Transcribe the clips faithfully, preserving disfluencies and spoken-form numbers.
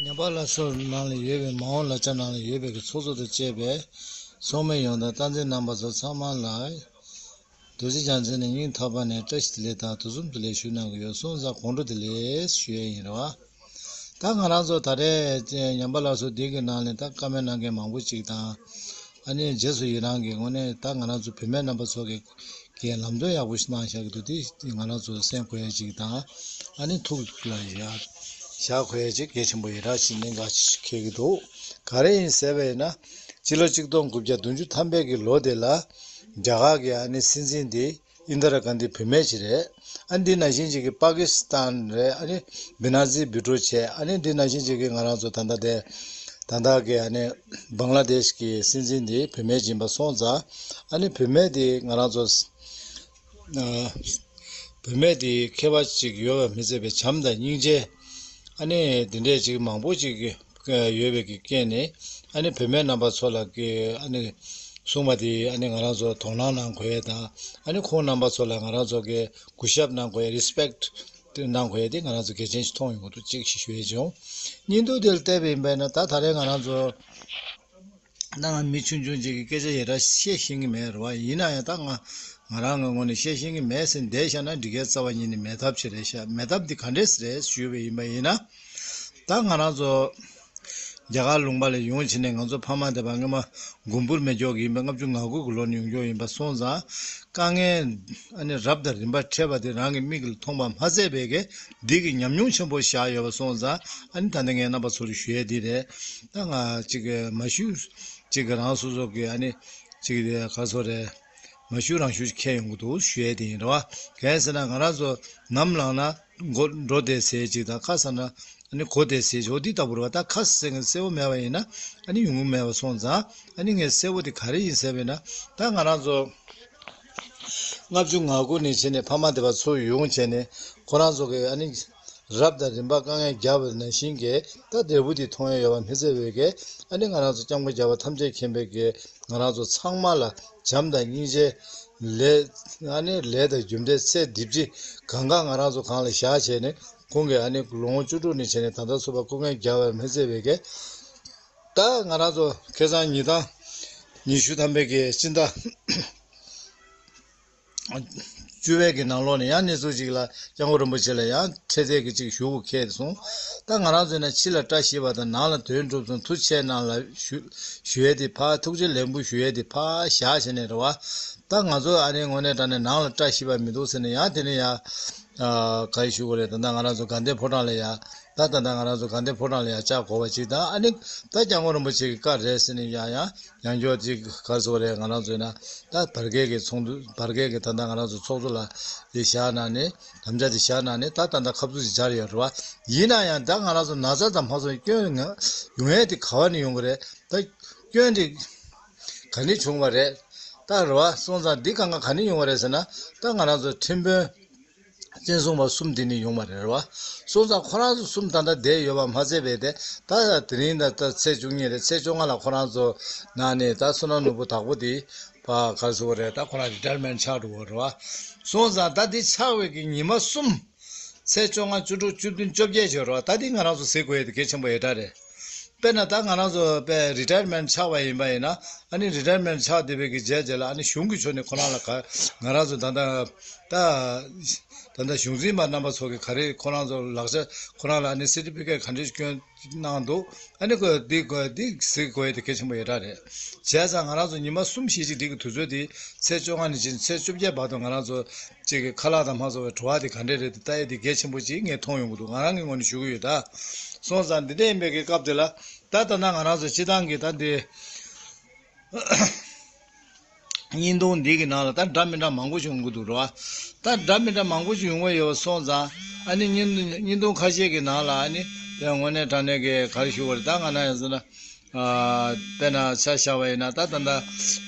ཉམས་པ་སླར་གསོ་ནང་ལ་ཡོད་པའི་མ་འོངས་བསླབ་བྱ་ནང་ལ་ཡོད་པའི་གི་ཚོགས་གཙོ་དང་བཅས་པའི་ཚོགས་མི་ཡོངས་དང་། བསྟན་འཛིན་རྣམ་པ་ཚོ་ཚང་མ་ལ་རྡོ་རྗེ་རྒྱལ་མཚན་ནས་སྙིང་ཐག་པ་ནས་བཀྲ་ཤིས་བདེ་ལེགས་དང་དུས་གསུམ་བདེ་ལེགས་ཞུ་གནང་གི་ཡོད། སོང་ཙང་དགོང་དྲོ་བདེ་ལེགས་ཞུ་ཡས་ཡིན་རེད་བ། ད་ང་རང་ཚོ་ད་རེས་ཉམས་པ་སླར་གསོ་འདི་གི་ནང་ནས་ད་བཀའ་མོལ་གནང་མཁན་མང་པོ་ཅིག་དང་། ཨ་ནི་རྗེས་སུ་ཡི་རང་གི་ངོས་ནས་ད་ང་རང་ཚོ་བུད་མེད་རྣམ་པ་ཚོ་གི་གི་ལམ་སྟོན་ཡག་པོ་ཞིག་གནང་བཞག་གི་འདུག་དེ་ང་རང་ཚོ་གསན་དགོས་ཡ་ཅིག་དང་། ཨ་ནི་ཐུགས་ལ་ཡ་བཞག་དགོས་ཡ་ཅིག་གལ་ཆེན་པོ་ཡི་རག་ཅིག་གནད་འགག་ཅིག་འཁེལ་གི་འདུག་ག་རེ་ཡིན་ཟེར་བ་ཡིན་ན། སྤྱི་ལོ་གཅིག་སྟོང་དགུ་བརྒྱ་བདུན་ཅུ་ཐམ་པའི་གི་ལོ་དེ་ལ་རྒྱ་གར་གི་ཨ་ནི་སྲིད་འཛིན་དེ་ཨིན་དི་ར་གྷན་དྷི་བུད་མེད་ཅིག་རེད། ཨ་ནི་འདི་ནང་བཞིན་ཅིག་གི་པ་ཀི་སི་ཐན་རེད། ཨ་ནི་བི་ན་ཛི་བྷུ་ཊོ་བྱས། ཨ་ནི་འདི་ནང་བཞིན་ཅིག་གི་ང་རང་ཚོ་ད་ལྟ་དེ་ད་ལྟ་གི་ཨ་ནི་བང་ལ་དེཤ་གི་སྲིད་འཛིན་དེ་བུད་མེད་ཅིག་ཡིན་པ་སོང་ཙང་། ཨ་ནི་བུད་མེད་དེ་ང་རང་ཚོ་ཨ་བུད་མེད་དེ་མཁས་པ་ཅིག་ཡོད་པ་མི་ཚད་པའི་བྱམས་དང་སྙིང་རྗེ། ཨ་ནི་དེ་འདྲས་ཅིག་མང་པོ་ཅིག་གི་ཡོད་པའི་གི་རྐྱེན་ནས། ཨ་ནི་བུད་མེད་རྣམ་པ་ཚོ་ལ་གི་ཨ་ནི་གསུངས་པ་དེ་ཨ་ནི་ང་རང་ཚོ་དོ་སྣང་གནང་དགོས་ཡས་དང་། ཨ་ནི་ཁོང་རྣམ་པ་ཚོ་ལ་ང་རང་ཚོ་གི་གུས་ཞབས་གནང་དགོས་ཡས། རི་སི་པེག་ཊི་གནང་དགོས་ཡས་དེ་ང་རང་ཚོ་གལ་ཆེན་ཞིག་མཐོང་ཡོང་གི་འདུག་ཅིག་ཞིག་ཞུ་ཡས་བྱུང་། སྙིང་སྟོབས་དེ་ལ་བལྟས་པ་ཡིན་པས་ན། ད་ད་རེས་ང་རང་ཚོ་ད་ང་མི་ཆུང་ཆུང་ཅིག་གི་སྐད་ཆ་ཡ་ད་བཤད་ཤེས་ཀྱི་མེད་རེད་བ། ཡིན་ན་ཡང་ད་ང་ང་རང་གི་ངོས་ནས་བཤད་ཤེས་ཀྱི་མེད་ཟེར་བསྡད་བཞག་ན་འགྲིག་གི། རྩ་བ་ཉིད་ནས་མེད་ཐབས་ཅིག་རེད་ཤག་མེད་ཐབས་འདི་ག་འདྲས་རེད་ཞུས་པ་ཡིན་པ་ཡིན་ན། ད་ང་རང་ཚོ་རྒྱ་གར་ལུང་པ་ལ་ཡོང་བྱས་ནས། ང་ཚོ་ཕ་མ་དེ་བ་སྔོན་མ་མགོན་པོར་མེ་སྒྱོགས་ཀྱི་ཡིན་པ། ལྔ་བཅུ་ང་དགུ་གི་ལོ་ནས་ཡོང་རྒྱུ་ཡིན་པ་སོང་ཙང་། དཀའ་ངལ་ཨ་ནི་རབ་དང་རིམ་པ་འཕྲད་པ་དེ་རང་གི་མིག་ལ་མཐོང་བ་མ་ཟད་པའི་གི་འདི་གི་ཉམས་མྱོང་ཆེན་པོ་བཞག་ཡོད་པ་སོང་ཙང་། ཨ་ནི་ད་ལྟ་ངས་རྣམ་པ་ཚོ་ལ་ཞུ་ཡས་འདི་རེད། ད་ང་ཅིག་གི་མ་ཞུ་ཅིག་གི་རང་སོ་སོ་གི་ཨ་ནི་ཅིག་གི་ག་ཚོད་རེད། མ་ཞུ་རང་ཞུ་ཅིག་འཁེལ་ཡོང་གི་འདུག་ཞུ་ཡས་དེ་ཡིན་རེད་བ། གང་ཡིན་ཟེར་ན། ང་རང་ཚོ་ནམ་ལངས་ན་མགོ་འགྲོ་བསྡད་ཟེར་ཅིག་དང་། ཁ་ཟས་ན་ཨ་ནི་གོ་བསྡད་ཟེར་ཅིག་འོ་འདི་ལྟ་བུ་རེད་བ། ད་ཁ་ཟས་གསལ་པོ་མེད་པ་ཡིན་ན་ཨ་ནི་ཡོང་གི་མེད་པ་སོང་ཙང་། ཨ་ནི་ངས་གསལ་པོ་དེ་ག་རེ་ཡིན་ཟེར་བས་ན། ད་ང་རང་ཚོ་ལྔ་བཅུ་ང་དགུ་ནས་བྱས་ནས་ཕ་མ་དེ་བ་ཚུར་ཡོང་བྱས་ནས། ཁོ་རང་ཚོ་གི་ཨ་ནི་རབ་དང་རིམ་པ་དཀའ་ངལ་བརྒྱབ་པ་ནང་བཞིན་གྱི་ད་འབྲས་བུ་དེ་མཐོང་ཡ་ཡོད་པ་མི་ཚད་པའི་གི། ཨ་ནི་ང་རང་ཚོ་སྐྱབས་མགོན་རྒྱལ་བ་ཐམས་ཅད་མཁྱེན་པའི་གི་ང་རང་ཚོ་ཚང་མ་ལ་བྱམས་དང་སྙིང་རྗེ། ལས་ཨ་ནི་ལས་དང་རྒྱུ་འབྲས་ཚེ་འདི་ཕྱི་གང་ག་ང་རང་ཚོ་གང་ལ་བཞག་བྱས་ནས། ཁོང་གིས་ཨ་ནི་ལོ་ངོ་བཅུ་དྲུག་ནས་བྱས་ནས་ད་ལྟ་ཚུད་པ་སྐུ་ངལ་བརྒྱབ་པ་མི་ཚད་པའི་གི། ད་ང་རང་ཚོ་ཁ་སང་ཉིས་སྟོང་ཉི་ཤུ་ཐམ་པའི་གི་སྤྱི་ཟླ་བཅུ་པའི་གི་ནང་ལོགས་ནས་ཡང་གནས་ཚུལ་ཅིག་ལ་སྐྱབས་མགོན་རིན་པོ་ཆེ་ལ་ཡང་འཕྲལ་སེལ་གྱི་ཅིག་ཞུ་དགོས་འཁེལ་སོང་། ད་ང་རང་ཚོ་ནས་ཕྱི་ལ་བཀྲ་ཤིས་པ་དང་ནང་ལ་དོན་འགྲུབ་སོང་། ཐུགས་རྗེ་ཆེ་གནང་ལ་ཞུ་ཞུ་ཡས་དེ་ཕར། ཐུགས་རྗེ་ལེགས་འབུལ་ཞུ་ཡས་དེ་ཕར་བཞག་བྱས་ནས་རེད་བ། ད་ང་ཚོ་ཨ་ནི་དངོས་གནས་དྲང་གནས་ནང་ལ་བཀྲ་ཤིས་པ་མི་འདུག་ཟེར་ནས་ཡང་དེ་ནས་ཡང་ག་རེ་ཞུ་དགོས་རེད། ད་ལྟ་ང་རང་ཚོ་དགའ་ལྡན་ཕོ་བྲང་ལ་ཡ། ད་ད་ལྟ་ང་རང་ཚོ་དགའ་ལྡན་ཕོ་བྲང་ལ་ཡ་བཅར་དགོས་པ་ཅིག་དང་། ཨ་ནི་ད་སྐྱབས་མགོན་རིན་པོ་ཆེ་གི་བཀའ་རེད་ཟེར་ནས་ཡང་ཡང་ཡང་སྐྱར་ཅིག་ག་རེ་ཟེར་དགོས་རེད། ང་རང་ཚོ་ཡིན་ན་ད་བར་བརྒལ་གྱི་ཚོགས་འདུ། བར་བརྒལ་གྱི་ད་ལྟ་ང་རང་ཚོ་ཚོགས་གཙོ་ལ་དེ་བཞག་གནང་ནས། དམ་བཅའ་དེ་བཞག་གནང་ནས། ད་ད་ལྟ་ཁ་བཙུགས་ཅིག་སྦྱར་ཡོད་རེད་བ། ཡིན་ན་ཡང་ད་ང་རང་ཚོ་ན་ཚ་དང་ཕར་ཚུར་སྐྱོན་ཡོང་ཡས་དེ་ག་བ་ནས་ཡོང་གི་རེད། ད་སྐྱོན་དེ་ག་ནས་བྱུང་བ་རེད། ད་རེད་བ། སོང་ཙང་འདི་གང་ག་ག་ནས་ཡོང་བ་རེད་ཟེར་ན། ད་ང་རང་ཚོ་ཁྲིམས་དཔོན་བཙན་བཟུང་བ་གསུམ་འདི་ནས་ཡོང་བ་རེད་བ། སོང་ཙང་ཁོ་རང་ཚོ་གསུམ་ད་ལྟ་བསྡད་ཡོད་པ་མ་ཟད་པའི་དེ། ད་དེ་རིང་ད་ད་ཚེས་བཅུ་གཉིས་རེད། ཚེས་བཅོ་ལྔ་ལ་ཁོ་རང་ཚོ་ནང་ནས་ད་བསོད་ནམས་ནོར་བུ་དྭགས་པོ་དེ་ཕར་ག་རེ་ཟེར་དགོས་རེད། ད་ཁོ་རང་རི་ཊ་ཡར་མེན་ཊི་ཆགས་འགྲོ་བ་རེད་བ། སོང་ཙང་ད་འདི་ཆགས་པའི་གི་ཉི་མ་གསུམ། ཚེས་བཅོ་ལྔ། བཅུ་དྲུག། བཅུ་བདུན། བཅོ་བརྒྱད་བྱས་རེད་བ། ད་འདི་ང་རང་ཚོ་གཟིགས་དགོས་ཡས་དེ་གལ་ཆེན་པོ་ཡོད་ད་རེད། དཔེར་ན་ད་ང་རང་ཚོ་དཔེ་རི་ཊ་ཡར་མེན་ཊི་ཆགས་པ་ཡིན་པ་ཡིན་ན། ཨ་ནི་རི་ཊ་ཡར་མེན་ཊི་ཆགས་བསྡད་པའི་གི་རྗེས་རྗེས་ལ། ཨ་ནི་གཞུང་གི་ཕྱོགས་ནས་ཁོ་རང་ལ་ག་ང་རང་ཚོ་ད་ལྟ་ད་ད་ལྟ་གཞུང་འཛིན་པ་རྣམ་པ་ཚོ་གི་ག་རེ་ཁོ་རང་ཚོ་ལག་ཆ། ཁོ་རང་ལ་ཨ་ནི་སེར་ཊི་ཕི་ཀེཊ་ག་འདྲས་སྐྱོན་གནང་འདུག་ཨ་ནི་ཁོ་འདི་ཁོ་འདི་གཟིགས་དགོས་ཡས་དེ་གལ་ཆེན་པོ་ཡོད་ད་རེད། བྱས་ཙང་ང་རང་ཚོ་ཉི་མ་གསུམ་བཞི་ཅིག་འདི་གི་དུས་ཚོད་དེ། ཚེས་བཅོ་ལྔ་ནས་བྱས་ཚེས་བཅོ་བརྒྱད་བར་དུ་ང་རང་ཚོ་གཅིག་གི་ཁ་ལག་དང་མ་སོགས་པའི་བྲོ་བ་དེ་ག་འདྲས་རེད་དེ་ལྟ་ཡས་དེ་གལ་ཆེན་པོ་ཅིག་ངས་མཐོང་ཡོང་གི་འདུག་ང་རང་གི་ངོས་ནས་ཞུ་གི་ཡོད་ད། སོང་ཙང་འདི་འདྲ་ཡིན་པའི་གི་སྐབས་དེ་ལ། ད་ད་ལྟ་ང་རང་ཚོ་སྤྱི་བཏང་གི་ད་འདི་བརྙན་ཐུང་འདི་གི་ནང་ལ་ད་འདྲ་མི་འདྲ་མང་པོ་ཞིག་ཡོང་གི་འདུག་རེད་བ། ད་འདྲ་མི་འདྲ་མང་པོ་ཞིག་ཡོང་གི་ཡོད་པ་སོང་ཙང་། ཨ་ནི་བརྙན་བརྙན་ཐུང་ཁ་ཤས་ཀྱི་ནང་ལ་ཨ་ནི་དེ་དངོས་གནས་དྲང་གནས་ཀྱི་ག་རེ་ཞུ་དགོས་རེད། ད་ང་རང་ཡང་ཟེར་ན། ཨ་དཔེར་ན་ཆ་བཞག་པ་ཡིན་ན། ད་ད་ལྟ་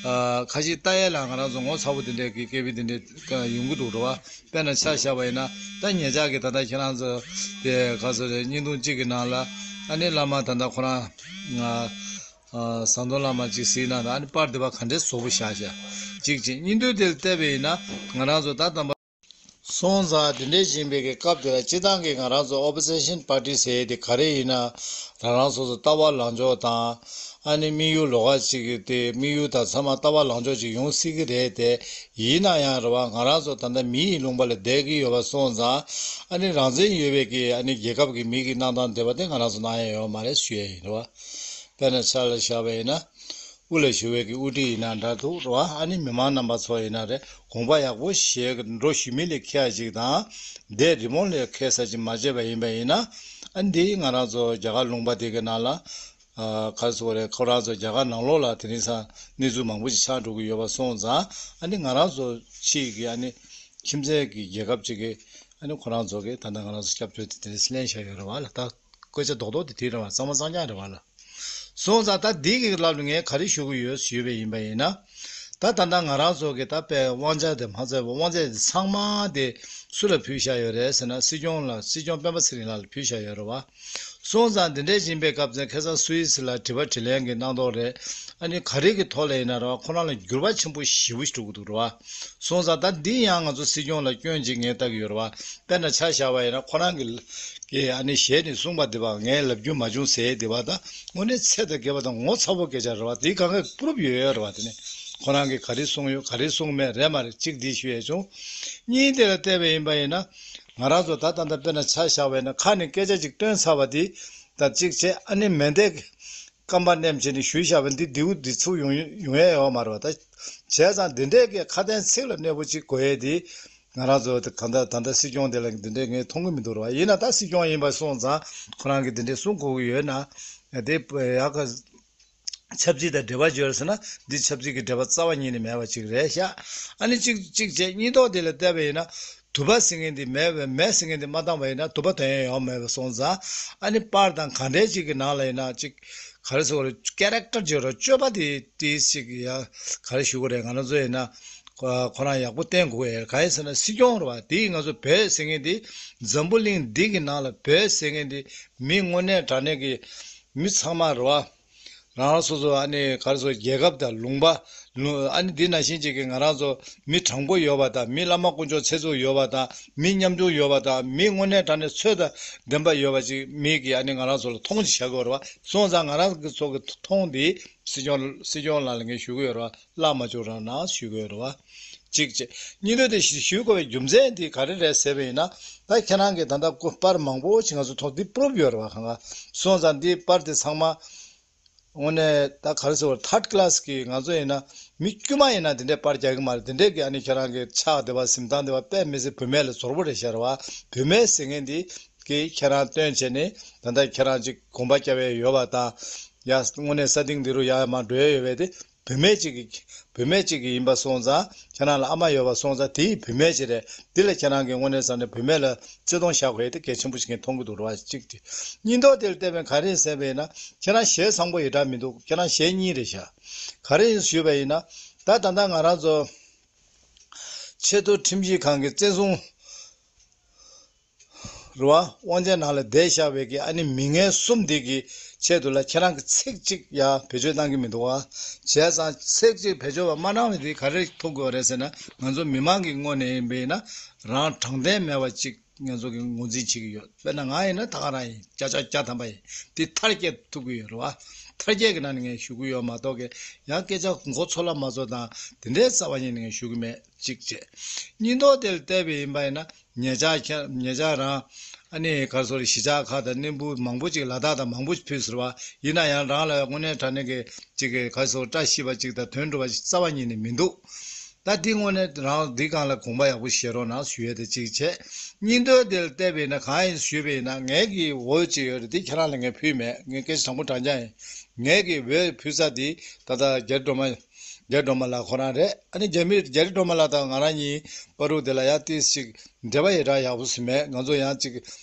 ཨ་ཁ་ཤས་ལྟ་ཡས་ལ་ང་རང་ཚོ་ངོ་ཚ་པོ་དེ་འདྲའི་གི་སྐད་འབོད་དེ་འདྲའི་ཡོང་གི་འདུག་རེད་བ། དཔེར་ན་ཆ་བཞག་པ་ཡིན་ན། ད་ཉེ་ཆར་གི་ད་ལྟ་ཁྱེད་རང་ཚོ་དེ་ག་ཚོད་རེད། བརྙན་ཐུང་གཅིག་གི་ནང་ལ་ཨ་ནི་བླ་མ་ད་ལྟ་ཁོ་རང་ཨ་ཨ་ཟམ་གདོང་བླ་མ་གཅིག་གཟིགས་གནང་དང་། ཨ་ནི་པར་དེ་བ་ག་འདྲའི་བཟོ་པོ་བཞག་བཞག་གཅིག་བྱས། བརྙན་ཐུང་དེ་ལ་བལྟས་པ་ཡིན་ན། ང་རང་ཚོ་ད་དམ་པ་ སོང་ཙང་དེ་འདྲའི་ཡིན་པའི་གི་སྐབས་དེ་ལ་སྤྱི་བཏང་གི་ང་རང་ཚོ་ཨོ་པོ་སི་ཤན་པར་ཊི་ཟེར་ཡས་དེ་ག་རེ་ཡིན་ན། རང་རང་སོ་སོ་ལྟ་བ་ལངས་ཕྱོགས་དང་། ཨ་ནི་དམིགས་ཡུལ་ལོགས་ཀ་ཅིག་གི་དེ་དམིགས་ཡུལ་དང་ཚང་མ་ལྟ་བ་ལངས་ཕྱོགས་ཅིག་ཡོང་སྲིད་ཀྱི་རེད་དེ། ཡིན་ན་ཡང་རེད་བ། ང་རང་ཚོ་ད་ལྟ་མི་ཡི་ལུང་པ་ལ་བསྡད་ཀྱི་ཡོད་པ་སོང་ཙང་། ཨ་ནི་རང་བཙན་ཡོད་པའི་གི་ཨ་ནི་རྒྱལ་ཁབ་ཀྱི་མི་གི་གནང་སྟངས་བསྡད་པ་དེ་ང་རང་ཚོ་གནང་ཡ་ཡོད་མ་རེད་ཞུ་ཡ་ཡིན། རེད་བ། དཔེར་ན་ཆ་ལ་བཞག་པ་ཡིན་ན། དབུ་ལ་བཞུགས་པའི་གི་དབུ་ཁྲིད་ཡིན་ན་འདྲ་འདུག་རེད་བ། ཨ་ནི་མི་མང་རྣམ་པ་ཚོ་ཡིན་ན་རེད། དགོངས་པ་ཡག་པོ་བཞེས་འགྲོ་ཞུ་མི་ལས་མཁས་ཡ་ཅིག་དང་། དེ་རི་མོ་ལས་མཁས་ས་ཅིག་མ་བྱས་པ་ཡིན་པ་ཡིན་ན། ཨ་ནི་འདི་ང་རང་ཚོ་རྒྱ་གར་ལུང་པ་དེ་གི་ནང་ལ། ཨ་ག་རེ་ཟེར་དགོས་རེད། ཁོ་རང་ཚོ་རྒྱ་གར་ནང་ལོགས་ལ་དེ་རིང་སང་གནས་ཚུལ་མང་པོ་ཞིག་ཆགས་འགྲོ་གི་ཡོད་པ་སོང་ཙང་། ཨ་ནི་ང་རང་ཚོ་ཕྱིའི་གི་ཨ་ནི་ཁྱིམ་མཚེས་ཀྱི་རྒྱལ་ཁབ་ཅིག་གི་ཨ་ནི་ཁོ་རང་ཚོ་གི་ད་ལྟ་ང་རང་ཚོ་སྐྱབས་བཅོལ་དེ་དེ་རིང་ལེན་བཞག་ཡོད་རེད་བ་ལ། ད་སྐད་ཆ་རྡོག་རྡོག་དེ་དེ་རེད་བ། གཙང་མ་གཙང་རྐྱང་རེད་བ་ལ། སོང་ཙང་ད་འདི་གི་ལབ་ནས་ངས་ག་རེ་ཞུ་གི་ཡོད་ཞུས་པ་ཡིན་པ་ཡིན་ན། ད་ད་ལྟ་ང་རང་ཚོ་གི་ད་དཔེ་དབང་ཆ་དེ་མ་ཚད་པ་དབང་ཆ་དེ་ཚང་མ་དེ་སུ་ལ་ཕུལ་བཞག་ཡོད་རེད་ཟེར་ན། སྲིད་སྐྱོང་ལ། སྲིད་སྐྱོང་སྤེན་པ་ཚེ་རིང་ལགས་ལ་ཕུལ་བཞག་ཡོད་རེད་བ། སོང་ཙང་འདི་འདྲའི་ཡིན་པའི་སྐབས་ཚེ་ཁ་སང་སུད་སི་ལ་དྲི་བ་དྲིས་ལན་གྱི་གནང་ཐོག་རེད། ཨ་ནི་ག་རེ་གི་ཐོག་ལ་ཡིན་ན་རེད་བ། ཁོ་རང་ལ་འགྱུར་བ་ཆེན་པོ་ཞེ་པོ་ཞིག་འགྲོ་གི་འདུག་རེད་བ། སོང་ཙང་ད་འདི་ཡང་ང་ཚོ་སྲིད་སྐྱོང་ལ་སྐྱོན་ཅིག་ངས་བལྟ་གི་ཡོད་རེད་བ། དཔེར་ན་ཆ་བཞག་པ་ཡིན་ན་ཁོ་རང་གི་གི་ཨ་ནི་ཞལ་ནས་གསུངས་པ་འདི་བ་ངས་ལབ་རྒྱུ་མ་བྱུང་ཟེར་འདི་བ་དང་། དངོས་གནས་ཚད་དང་བརྒལ་བ་དང་ངོ་ཚ་པོ་སྐད་ཆ་རེད་བ། དེའི་སྒང་ག་པུ་རུབ་ཡོད་ཡོད་རེད་བ། དེ་ནས་ཁོ་རང་གིས་ག་རེ་གསུངས་ཡོད་ག་རེ་གསུངས་མེད་རེད་མ་རེད། གཅིག་འདི་ཞུ་ཡས་བྱུང་། གཉིས་དེ་ལ་བལྟས་པ་ཡིན་པ་ཡིན་ན། ང་རང་ཚོ་ད་ད་ལྟ་དཔེར་ན་ཆ་བཞག་པ་ཡིན་ན་ཁ་ནས་སྐད་ཆ་ཅིག་བཏོན་ཚར་བ་འདི་ད་གཅིག་བྱས། ཨ་ནི་མེ་མདའི་རྐང་པ་མནན་བྱས་ནས་ཞུས་བཞག་པ་འདི་འདིའུ་འདི་ཚུར་ཡོང་ཡོང་ཡས་ཡོད་མ་རེད་བ། ད་བྱས་ཙང་འདི་འདྲའི་གི་ཁ་དན་ཚིག་ལ་གནས་པོ་ཅིག་གོ་ཡས་འདི། ང་རང་ཚོ་ད་ད་ད་ལྟ་སྲིད་སྐྱོང་དེ་ལ་འདི་འདྲའི་ངས་མཐོང་གི་མི་འདུག་རེད་བ། ཡིན་ན་ད་སྲིད་སྐྱོང་ཡིན་པ་སོང་ཙང་ཁོ་རང་གིས་འདི་འདྲའི་གསུང་དགོས་ཀྱི་ཡོད་ན། དེ་ཡག་ག་ཆབ་སྲིད་དང་འབྲེལ་བ་ཡོད་ཟེར་ན། འདི་ཆབ་སྲིད་ཀྱི་འབྲེལ་བ་རྩ་བ་ཉིད་ནས་མེད་པ་ཅིག་རེད་ཤག་ཨ་ནི་གཅིག་གཅིག་བྱས། གཉིས་ཐོག་དེ་ལ་བལྟས་པ་ཡིན་ན། དུ་བ་ཟེར་མཁན་འདི་མེད་པས། མེ་ཟེར་མཁན་འདི་མ་བཏང་བ་ཡིན་ན་དུ་བ་དོན་ཡང་ཡོང་མེད་པ་སོང་ཙང་། ཨ་ནི་པར་དང་ག་འདྲའི་ཅིག་གི་ནང་ལ་ཡིན་ན་ཅིག་ག་རེ་ཟེར་དགོས་རེད། ཀེ་རེག་ཊར་བརྗོད་རོགས། སྤྱོད་པ་དེ་དེ་ཅིག་ཡ་ག་རེ་ཞུ་དགོས་རེད། ང་རང་ཚོ་ཡིན་ན་ཁོ་ཁོ་རང་ཡག་པོ་བསྟན་དགོས་ཡ། གང་ཡིན་ཟེར་ན་སྲིད་སྐྱོང་རེད་བ། དེ་ང་ཚོ་བོད་ཟེར་མཁན་འདི། འཛམ་བུ་གླིང་འདི་གི་ནང་ལ་བོད་ཟེར་མཁན་འདི་མི་དངོས་གནས་དྲང་གནས་ཀྱི་མི་ཚང་མ་རེད་བ། རང་རང་སོ་སོ་ཨ་ནི་ག་རེ་ཟེར། རྒྱལ་ཁབ་དང་ལུང་པ་ལུང་། ཨ་ནི་འདི་ནང་བཞིན་ཅིག་གི་ང་རང་ཚོ་མི་དྲང་པོ་ཡོད་པ་དང་། མི་བླ་མ་དཀོན་མཆོག་ཚེ་སྲོག་ཡོད་པ་དང་། མི་ཉམ་ཆུང་ཡོད་པ་དང་། མི་དངོས་གནས་དྲང་གནས་ཚོད་དང་ལྡན་པ་ཡོད་པ་ཅིག་མི་གིས་ཨ་ནི་ང་རང་ཚོ་ལ་མཐོང་ཅིག་བྱ་དགོས་རེད་བ། སོང་ཙང་ང་རང་གི་ཚོ་གི་མཐོང་འདི་སྲིད་སྐྱོང་སྲིད་སྐྱོང་ལགས་ལ་ངས་ཞུ་གི་ཡོད་རེད་བ། བརླག་མ་བཅུག་རོགས་གནང་ཞུ་གི་ཡོད་རེད་བ། གཅིག་བྱས། གཉིས་ཐོག་དེ་ཞུ་ཞུ་དགོས་པའི་རྒྱུ་མཚན་དེ་ག་རེ་རེད་ཟེར་བ་ཡིན་ན། ད་ཁྱེད་རང་གིས་ད་ལྟ་ཀོ་པར་མང་པོ་ཞིག་ང་ཚོ་ཐོག་འདི་པུ་རུབ་ཡོད་རེད་བ། གང་ག་སོང་ཙང་འདི་པར་དེ་ཚང་མ་དངོས་གནས་ད་ག་རེ་ཟེར་བ། ཐར་ཌི་ཀི་ལ་སི་གི་ང་ཚོ་ཡིན་ན་མི་དཀྱུས་མ་ཡིན་ན་དེ་འདྲའི་པར་རྒྱག་གི་མ་རེད། དེ་འདྲའི་གི་ཨ་ནི་ཁྱེད་རང་གི་ཕྱག་དེ་བ་གཟིམ་ཐང་དེ་བ་དཔེ་མི་སྲིད་བུད་མེད་ལ་ཛོར་པོ་རེད་ཤག་རེད་བ། བུད་མེད་ཟེར་མཁན་འདི་གི་ཁྱེད་རང་སྟོན་བྱས་ནས་ད་ལྟ་ཁྱེད་རང་ཅིག་གོམ་པ་རྒྱབ་ཡས་ཡོད་པ་དང་། ཡ་དངོས་གནས་ས་སྟེང་འདི་རུ་ཡར་མར་འགྲོ་ཡས་ཡོད་པའི་དེ། བུད་མེད་ཅིག་གི་བུད་མེད་ཅིག་གི་ཡིན་པ་སོང་ཙང་། ཁྱེད་རང་ལ་ཨ་མ་ཡོད་པ་སོང་ཙང་དེ་ཡི་བུད་མེད་ཅིག་རེད། དེ་ལ་ཁྱེད་རང་གི་དངོས་གནས་བསམ་ནས་བུད་མེད་ལ་བརྩི་མཐོང་བཞག་དགོས་ཡ་དེ་གལ་ཆེན་པོ་ཞིག་ངས་མཐོང་གི་འདུག་རེད་བ། གཅིག་དེ། གཉིས་ཐོག་དེ་ལ་བལྟས་པས་ག་རེ་ཟེར་བ་ཡིན་ན། ཁྱེད་རང་ཞལ་བཟང་པོ་ཡི་དྲག་མི་འདུག་ཁྱེད་རང་ཞལ་རྙིང་རེད་ཤག་ག་རེ་ཡིན་ཞུས་པ་ཡིན་ན། ད་ད་ལྟ་ང་རང་ཚོ་ཆེས་མཐོ་ཁྲིམས་ཞིབ་ཁང་གི་བཙན་བཟུང་རེད་བ། དབང་ཆའི་ནང་ལ་བསྡད་བཞག་པའི་གི་ཨ་ནི་མི་ངན་གསུམ་འདི་གི་ཆེད་དུ་ལ་ཁྱེད་རང་གི་ཚིག་གཅིག་ཡ་བེད་སྤྱོད་གཏང་གི་མི་འདུག་བ། བྱས་ཙང་ཚིག་གཅིག་བེད་སྤྱོད་པ་མ་གནང་བའི་དེ་ག་རེ་ཐུག་དགོས་རེད་ཟེར་ན། ང་ཚོ་མི་མང་གི་ངོས་ནས་ཡིན་པས་ན་རང་དྲང་བདེན་མེད་པ་གཅིག་ང་ཚོ་གི་ངོས་འཛིན་བྱེད་ཀྱི་ཡོད། དཔེར་ན་ང་ཡིན་ན་ད་ག་རང་ཡིན། བརྒྱ་ཆ་བརྒྱ་ཐམ་པ་ཡིན། དེ་མཐར་སྐྱེལ་ཐུབ་ཀྱི་ཡོད་རེད་བ། མཐར་སྐྱེལ་གྱི་ནང་ནས་ངས་ཞུ་གི་ཡོད་མ་གཏོགས་གི་ཡང་སྐད་ཆ་མགོ་ཚོད་ལ་མ་ཚོད་དང་དེ་འདྲའི་རྩ་བ་ཉིད་ནས་ངས་ཞུ་གི་མེད། གཅིག་བྱས། གཉིས་ཐོག་དེ་ལ་བལྟས་པ་ཡིན་པ་ཡིན་ན། ཉེ་ཆར་ཁྱེད་ཉེ་ཆར་རང་ཨ་ནི་ག་རེ་ཟེར། གཞིས་ཆགས་ཁག་དང་གནས་སྤོ་མང་པོ་ཅིག་ལ་དྭགས་དང་མང་པོ་ཕུལ་ཟེར་བ། ཡིན་ན་ཡང་རང་ལ་དངོས་གནས་དྲང་གནས་ཀྱི་ཅིག་གི་ག་རེ་ཟེར། བཀྲ་ཤིས་པ་ཅིག་དང་དོན་འགྲུབ་པ་ཞིག་རྩ་བ་ཉིད་ནས་མི་འདུག་ད་འདི་དངོས་གནས་རང་འདི་སྒང་ལ་དགོངས་པ་ཡག་པོ་བཞེས་རོགས་གནང་ཞུ་ཡས་དེ་གཅིག་བྱས། གཉིས་ཐོག་དེ་ལ་བལྟས་པ་ཡིན་ན། གང་ཡིན་ཞུས་པ་ཡིན་ན། ངའི་གི་འོས་ཅིག་ཡོད་རེད། དེ་ཁྱེད་རང་ལ་ངས་ཕུལ་མེད། ངས་སྐད་ཆ་དྲང་པོ་དྲང་རྐྱང་ཡིན། ངའི་གི་འོས་ཕུལ་ས་དེ་ད་ལྟ་རྒྱ་རི་སྒྲོལ་མ། རྒྱ་རི་སྒྲོལ་མ་ལགས་ཁོ་རང་རེད། ཨ་ནི་རྒྱ་མི་རྒྱ་རི་སྒྲོལ་མ་ལགས་དང་ང་རང་གཉིས་བར་དུ་དེ་ལ་ཡང་ཏིས་ཅིག་འབྲེལ་བ་ཡི་རང་ཡག་པོ་ཞིག་མེད། ང་ཚོ་ཡང་ཅིག་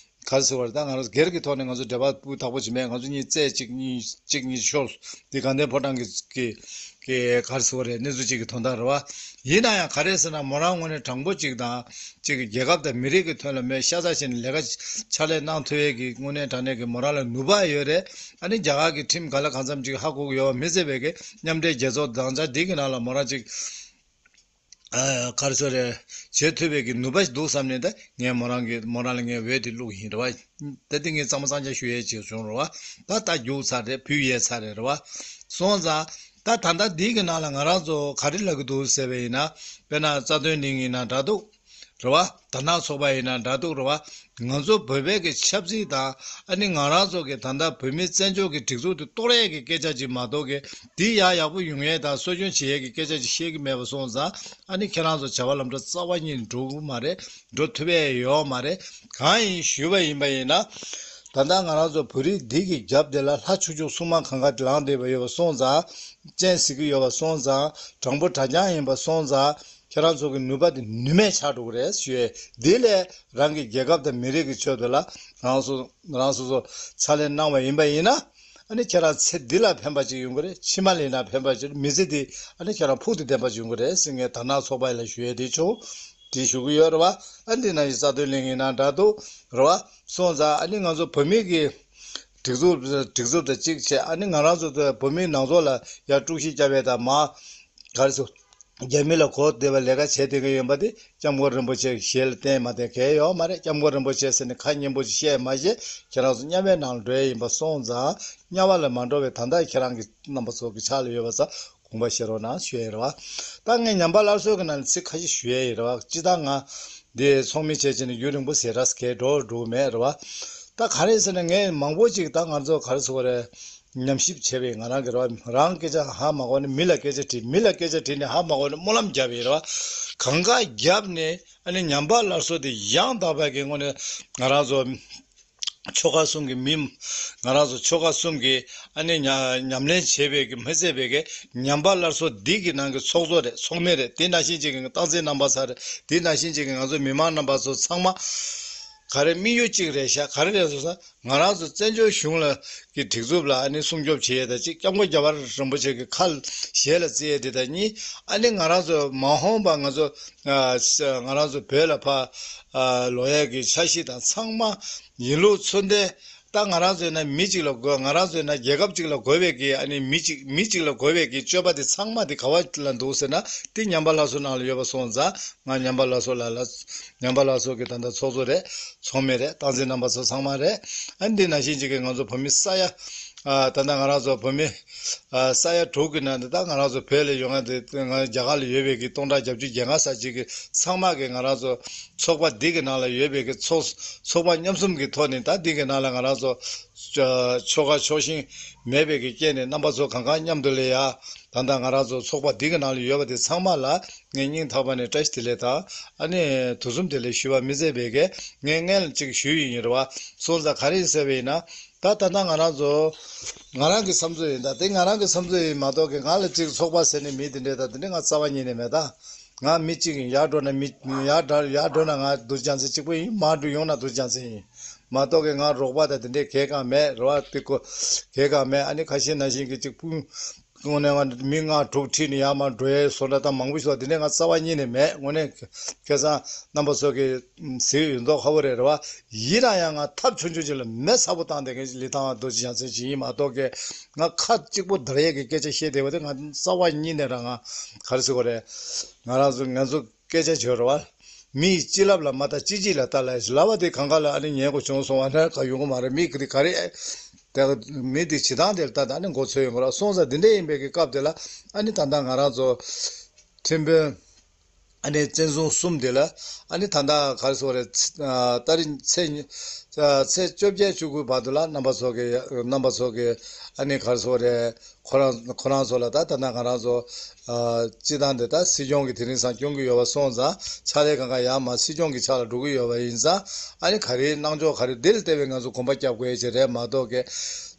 ག་རེ་ཟེར་བ་རེད། ད་ང་རང་སྒེར་གྱི་ཐོག་ནས་ང་ཚོ་འབྲེལ་བ་སྤུས་དག་པོ་ཞིག་མེད། ང་ཚོ་གཉིས་རྩེ་གཅིག་གཉིས་གཅིག་གཉིས་ཤོར། དེ་དགའ་ལྡན་ཕོ་བྲང་གི་གི་གི་ག་རེ་ཟེར་བ་རེད། གནས་ཚུལ་གཅིག་གི་དོན་དག་རེད་བ། ཡིན་ན་ཡང་ག་རེ་ཟེར་ན། མོ་རང་དངོས་གནས་དྲང་པོ་གཅིག་དང་། གཅིག་གི་རྒྱལ་ཁབ་དང་མི་རིགས་ཀྱི་དོན་ལ་མོས་ཤ་ཚ་བྱས་ནས་ལས་ཀ་ཕྱག་ལས་གནང་ཐུབ་ཡས་ཀྱི་དངོས་གནས་དྲང་གནས་ཀྱི་མོ་རང་ལ་ནུས་པ་ཡོད་རེད། ཨ་ནི་རྒྱ་གར་གྱི་ཁྲིམས་ག་ལ་གང་འཚམ་ཅིག་ཧ་གོ་གི་ཡོད་པ་མི་ཚད་པའི་གི་མཉམ་འབྲེལ་རྒྱལ་ཚོགས་དང་ཆ་འདི་གི་ནང་ལ་མོ་རང་ཅིག་ ག་རེ་ཟེར་རེད། བྱེད་ཐུབ་པའི་གི་ནུས་པ་ཞིག་འདུག་བསམ་ནས། ད་ངས་མོ་རང་གི་མོ་རང་ལ་ངས་འོས་དེ་བླུགས་ཡིན་རེད་བ། ད་དེ་ངས་གཙང་མ་གཙང་རྐྱང་ཞུ་ཡས་བྱས་བྱུང་རེད་བ། ད་ད་རྒྱུགས་ཚར་རེད། བུད་ཡས་ཚར་རེད་རེད་བ། སོང་ཙང་ད་ད་ལྟ་འདི་གི་ནང་ལ་ང་རང་ཚོ་ག་རེ་ལབ་གི་འདུག་ཟེར་བ་ཡིན་ན། དཔེར་ན་རྩ་དོན་གླིང་ཡིན་ན་འདྲ་འདུག་རེད་བ། དར་ནག་ཚོགས་པ་ཡིན་ན་འདྲ་འདུག་རེད་བ། ང་ཚོ་བོད་པའི་གི་ཆབ་སྲིད་དང་། ཨ་ནི་ང་རང་ཚོ་གི་ད་ལྟ་བོད་མི་བཙན་བྱོལ་གི་སྒྲིག་འཛུགས་དེ་གཏོར་ཡས་ཀྱི་སྐད་ཆ་ཅིག་མ་གཏོགས་གི། དེ་ཡག་ཡག་པོ་ཡོང་ཡས་དང་གསོ་སྐྱོང་བྱེད་ཡས་ཀྱི་སྐད་ཆ་ཅིག་བཤད་ཀྱི་མེད་པ་སོང་ཙང་། ཨ་ནི་ཁྱེད་རང་ཚོ་བྱ་བ་ལམ་འགྲོ་རྩ་བ་ཉིད་ནས་འགྲོ་གི་མ་རེད། འགྲོ་ཐུབ་ཡས་ཡོད་མ་རེད། གང་ཡིན་ཞུས་པ་ཡིན་པ་ཡིན་ན། ད་ལྟ་ང་རང་ཚོ་བོད་རིགས་འདི་གི་རྒྱབ་དེ་ལ་ལྷ་ཆུང་ཆུང་སྲུང་མ་གང་ག་ལངས་བསྡད་པ་ཡོད་པ་སོང་ཙང་། སྤྱན་གཟིགས་ཀྱི་ཡོད་པ་སོང་ཙང་། དྲང་པོ་དྲ་རྐྱང་ཡིན་པ་སོང་ཙང་། ཁྱེད་རང་ཚོ་གི་ནུས་པ་དེ་ནུས་མེད་ཆགས་འགྲོ་གི་རེད་ཞུ་ཡས། འདི་ལས་རང་གི་རྒྱལ་ཁབ་དང་མི་རིགས་ཀྱི་ཆེད་དུ་ལ་རང་སོ་རང་སོ་སོ་ཕྱག་ལས་གནང་བ་ཡིན་པ་ཡིན་ན། ཨ་ནི་ཁྱེད་རང་ཚེ་འདི་ལ་ཕན་པ་ཅིག་ཡོང་གི་རེད། ཕྱི་མ་ལ་ཡིན་ན་ཕན་པ་ཅིག་མི་ཚེ་འདི་ཨ་ནི་ཁྱེད་རང་ཕུགས་དེ་ལྡན་པ་ཅིག་ཡོང་གི་རེད་ཟེར། ངས་དར་ནག་ཚོགས་པ་ལ་ཞུ་ཡས་དེ་ཆོག་དེ་ཞུ་གི་ཡོད་རེད་བ། ཨ་འདི་ན་ཡི་རྩ་དོན་གླིང་ཡིན་ན་འདྲ་འདུག་རེད་བ། སོང་ཙང་ཨ་ནི་ང་ཚོ་བོད་མི་གི་སྒྲིག་འཛུགས་སྒྲིག་འཛུགས་དང་གཅིག་བྱས། ཨ་ནི་ང་རང་ཚོ་བོད་མི་ནང་ཚོགས་ལ་ཡར་དཀྲུག་ཤིང་བརྒྱབ་པའི་དང་མ། ག་རེ་ཟེར། རྒྱ་མི་ལ་གོ་བདེ་བ་ལས་ཀ་བྱས་བསྡད་ཀྱི་ཡོད་པ་དེ་སྐྱབས་མགོན་རིན་པོ་ཆེ་གི་ཞལ་ལ་བསྟན་མ་བསྟན་གལ་ཡོད་མ་རེད། སྐྱབས་མགོན་རིན་པོ་ཆེ་ཟེར་ནས་ཁ་སྙན་པོ་ཅིག་བཤད་མ་བཤད། ཁྱེད་རང་ཚོ་དམྱལ་བའི་ནང་ལ་འགྲོ་ཡས་ཡིན་པ་སོང་ཙང་། དམྱལ་བ་ལ་མ་འགྲོ་བའི་ད་ལྟ་ཁྱེད་རང་གི་རྣམ་པ་ཚོ་གི་ཕྱག་ལ་ཡོད་པ་ཙང་དགོངས་པ་བཞེས་རོགས་གནང་ཞུ་ཡས་རེད་བ། ད་ངས་ཉམས་པ་སླར་གསོ་གི་ནང་ནས་ཚིག་ཁ་ཤས་ཞུ་ཡས་ཡིན་རེད་བ། སྤྱིར་བཏང་ང་འདི་ཚོགས་མི་བྱས་བྱས་ནས་རྒྱུན་རིང་པོ་ཟེར་ར་གས་འགྲོ་འགྲོ་གི་མེད་རེད་བ། ད་ག་རེ་ཟེར་ན། ངས་མང་པོ་ཅིག་ད་ང་ཚོ་ག་རེ་ཟེར་དགོས་རེད། ཉམས་ཞིབ་བྱས་པའི་ང་རང་གི་རེད་བ། རང་སྐད་ཆ་ཧ་མ་གོ་ནས་མི་ལ་སྐད་ཆ་དྲིས། མི་ལ་སྐད་ཆ་དྲིས་ནས་ཧ་མ་གོ་ནས་སྨོན་ལམ་བརྒྱབ་པའི་རེད་བ། གང་ག་བརྒྱབ་ནས་ཨ་ནི་ཉམས་པ་སླར་གསོ་དེ་ཡང་དག་པའི་གི་ངོས་ནས་ང་རང་ཚོ་ཆོལ་ཁ་གསུམ་གྱི་མི། ང་རང་ཚོ་ཆོལ་ཁ་གསུམ་གྱི་ཨ་ནི་ཉ་ཉམས་ལེན་བྱས་པའི་གི་མི་ཚད་པའི་གི་ཉམས་པ་སླར་གསོ་འདི་གི་ནང་གི་ཚོགས་གཙོ་རེད། ཚོགས་མི་རེད། དེ་ནང་བཞིན་ཅིག་གི་སྟངས་འཛིན་རྣམ་པ་ཚོ་རེད། དེ་ནང་བཞིན་ཅིག་གི་ང་ཚོ་མི་མང་རྣམ་པ་ཚོ་ཚང་མ་ག་རེ་དམིགས་ཡུལ་གཅིག་རེད་ཤག་ག་རེ་རེད་ཟེར་ན། ང་རང་ཚོ་བཙན་བྱོལ་གཞུང་ལ་གི་སྒྲིག་འཛུགས་ལ་ཨ་ནི་སྲུང་སྐྱོབ་བྱེད་ཡས་དང་གཅིག་སྐྱབས་མགོན་རྒྱལ་བ་རིན་པོ་ཆེ་གི་ཁ་ཞལ་ལ་བརྩི་ཡས་དེ་དང་གཉིས། ཨ་ནི་ང་རང་ཚོ་མ་འོངས་པ་ང་ཚོ་ཨ་ང་རང་ཚོ་བོད་ལ་ཕར་ཨ་ལོག་ཡས་ཀྱི་འཆར་གཞི་དང་ཚང་མ་ཡིན་ལུགས་ཚུལ་ལྡན། ད་ང་རང་ཚོ་ཡིན་ན་མི་གཅིག་ལ་དགོས། ང་རང་ཚོ་ཡིན་ན་རྒྱལ་ཁབ་གཅིག་ལ་དགོས་པའི་གི་ཨ་ནི་མི་གཅིག་མི་གཅིག་ལ་དགོས་པའི་གི་སྤྱོད་པ་དེ་ཚང་མ་དེ་ག་བ་ལ་འདུག་ཟེར་ན། དེ་ཉམས་པ་སླར་གསོ་ནང་ལ་ཡོད་པ་སོང་ཙང་། ང་ཉམས་པ་སླར་གསོ་ལ་ལ་ཉམས་པ་སླར་གསོ་གི་ད་ལྟ་ཚོགས་གཙོ་རེད། ཚོགས་མི་རེད། སྟངས་འཛིན་རྣམ་པ་ཚོ་ཚང་མ་རེད། ཨ་ནི་འདི་ནང་བཞིན་ཅིག་གི་ང་ཚོ་བོད་མི་ས་ཡ་ཨ་ད་ལྟ་ང་རང་ཚོ་བོད་མི་ཨ་ས་ཡ་དྲུག་གི་ནང་དུ། ད་ང་རང་ཚོ་བོད་ལ་ཡོང་ཡ་དེ་ང་རྒྱ་གར་ལ་ཡོད་པའི་གི་སྟོང་ཕྲག་བརྒྱད་ཅུ་གྱ་ལྔ་ཙམ་ཅིག་གི་ཚང་མ་གི་ང་རང་ཚོ་ཚོགས་པ་འདི་གི་ནང་ལ་ཡོད་པའི་གི་ཚོགས་ཚོགས་པ་མཉམ་འཛོམས་ཀྱི་ཐོག་ནས། ད་འདི་གི་ནང་ལ་ང་རང་ཚོ་ཆོལ་ཁ་ཕྱོགས་ཞེན་མེད་པའི་གི་རྐྱེན་ནས། རྣམ་པ་ཚོ་གང་ག་མཉམ་དུ་ལ་ཡ། ད་ལྟ་ང་རང་ཚོ་ཚོགས་པ་འདི་གི་ནང་ལ་ཡོད་པ་དེ་ཚང་མ་ལ་ངས་སྙིང་ཐག་པ་ནས་བཀྲ་ཤིས་བདེ་ལེགས་དང་། ཨ་ནི་དུས་གསུམ་བདེ་ལེགས་ཞུ་བ་མི་ཟད་པའི་གི་ངས་སྔོན་ལ་ཅིག་ཞུས་ཡིན་རེད་བ། སོང་ཙང་ག་རེ་ཡིན་ཟེར་བ་ཡིན་ན། ད་ད་ལྟ་ང་རང་ཚོ་ང་རང་གི་བསམ་ཚུལ་ཡིན། ད་དེ་ང་རང་གི་བསམ་ཚུལ་ཡིན་མ་གཏོགས་གི། ང་ལ་ཅིག་ཚོགས་པ་ཟེར་ནས་མི་དེ་འདྲས་ད་དེ་འདྲས་ང་རྩ་བ་ཉིད་ནས་མེད། ད་ང་མི་གཅིག་ཡིན། ཡར་འགྲོ་ན་མི་ཡར་འགྲོ་ཡར་འགྲོ་ན་ང་རྡོ་རྗེ་རྒྱལ་མཚན་གཅིག་པུ་ཡིན། མར་འགྲོ་ཡོང་ན་རྡོ་རྗེ་རྒྱལ་མཚན་ཡིན་མ་གཏོགས་གི། ང་རོགས་པ་དང་དེ་འདྲས་གང་ག་མེད། རེད་བ། དེ་ཀོ་གང་ག་མེད། ཨ་ནི་ཁ་ཤས་ནང་བཞིན་གི་གཅིག་པུ་དངོས་གནས་ང་མི་ལྔ་དྲུག་ཁྲིད་ནས་ཡར་མར་འགྲོ་ཡས་བཟོ་འདྲ་དང་མང་པོ་ཞིག་དེ་འདྲས་ང་རྩ་བ་ཉིད་ནས་མེད། དངོས་གནས་ཁ་སང་རྣམ་པ་ཚོ་གི་ཟེར་ཡོད་མདོག་ཁ་པོ་རེད། རེད་བ། ཡིན་ན་ཡང་ང་ཐབས་ཆུང་ཆུང་ཅིག་ལ་མེ་ཚ་པོ་བཏང་བསྡད་མཁན་ལི་ཐང་རྡོ་རྗེ་རྒྱལ་མཚན་ཅིག་ཡིན་མ་གཏོགས་གི། ང་ཁ་གཅིག་པོ་བརྡར་ཡས་ཀྱི་སྐད་ཆ་བཤད་བསྡད་པ་དེ་ང་རྩ་བ་ཉིད་ནས་རང་ང་ག་རེ་ཟེར་དགོས་རེད། ང་རང་ཚོ་ང་ཚོ་སྐད་ཆ་བྱོས་རེད་བ། མི་ཡི་སྤྱི་ལབ་ལ་མ་ལྟ་སྤྱི་གཅིག་ལ་ལྟ་ལབ་ལབ་པ་དེ་གང་ག་ལ་ཨ་ནི་ཉན་དགོས་བྱུང་སོང་བ་ན་ག་ཡོང་གི་མ་རེད། མི་གི་དེ་ག་རེ་དེ་མི་དེ་བྱེད་སྟངས་དེ་ལ་ལྟ་ད་ཨ་ནི་མགོ་ཚོས་ཡོང་གི་རེད། སོང་ཙང་དེ་འདྲ་ཡིན་པའི་གི་སྐབས་དེ་ལ་ཨ་ནི་ད་ལྟ་ང་རང་ཚོ་ཁྲིམས་དཔོན། ཨ་ནི་བཙན་བཟུང་གསུམ་དེ་ལ་ཨ་ནི་ད་ལྟ་ག་རེ་ཟེར་དགོས་རེད། ཨ་ཏ་རིག་ཚེས་ཉི་ཨ་ཚེས་བཅོ་བརྒྱད་བཅུ་དགུ་བར་དུ་ལ་རྣམ་པ་ཚོ་གི་རྣམ་པ་ཚོ་གི་ཨ་ནི་ག་རེ་ཟེར་དགོས་རེད། ཁོ་རང་ཁོ་རང་ཚོ་ལ་ད་ད་ལྟ་ང་རང་ཚོ་ཨ་སྤྱི་བཏང་དེ་ད་སྲིད་སྐྱོང་གི་དེ་རིང་སང་སྐྱོང་གི་ཡོད་པ་སོང་ཙང་། ཕྱག་ལས་གང་ག་ཡར་མར་སྲིད་སྐྱོང་གི་ཕྱག་ལ་འགྲོ་གི་ཡོད་པ་ཡིན་ཙང་། ཨ་ནི་ག་རེ་གནང་ཕྱོགས་ག་རེ་འདི་ལ་བལྟས་པའི་ང་ཚོ་གོམ་པ་རྒྱབ་དགོས་ཀྱི་རེད་མ་གཏོགས་གི།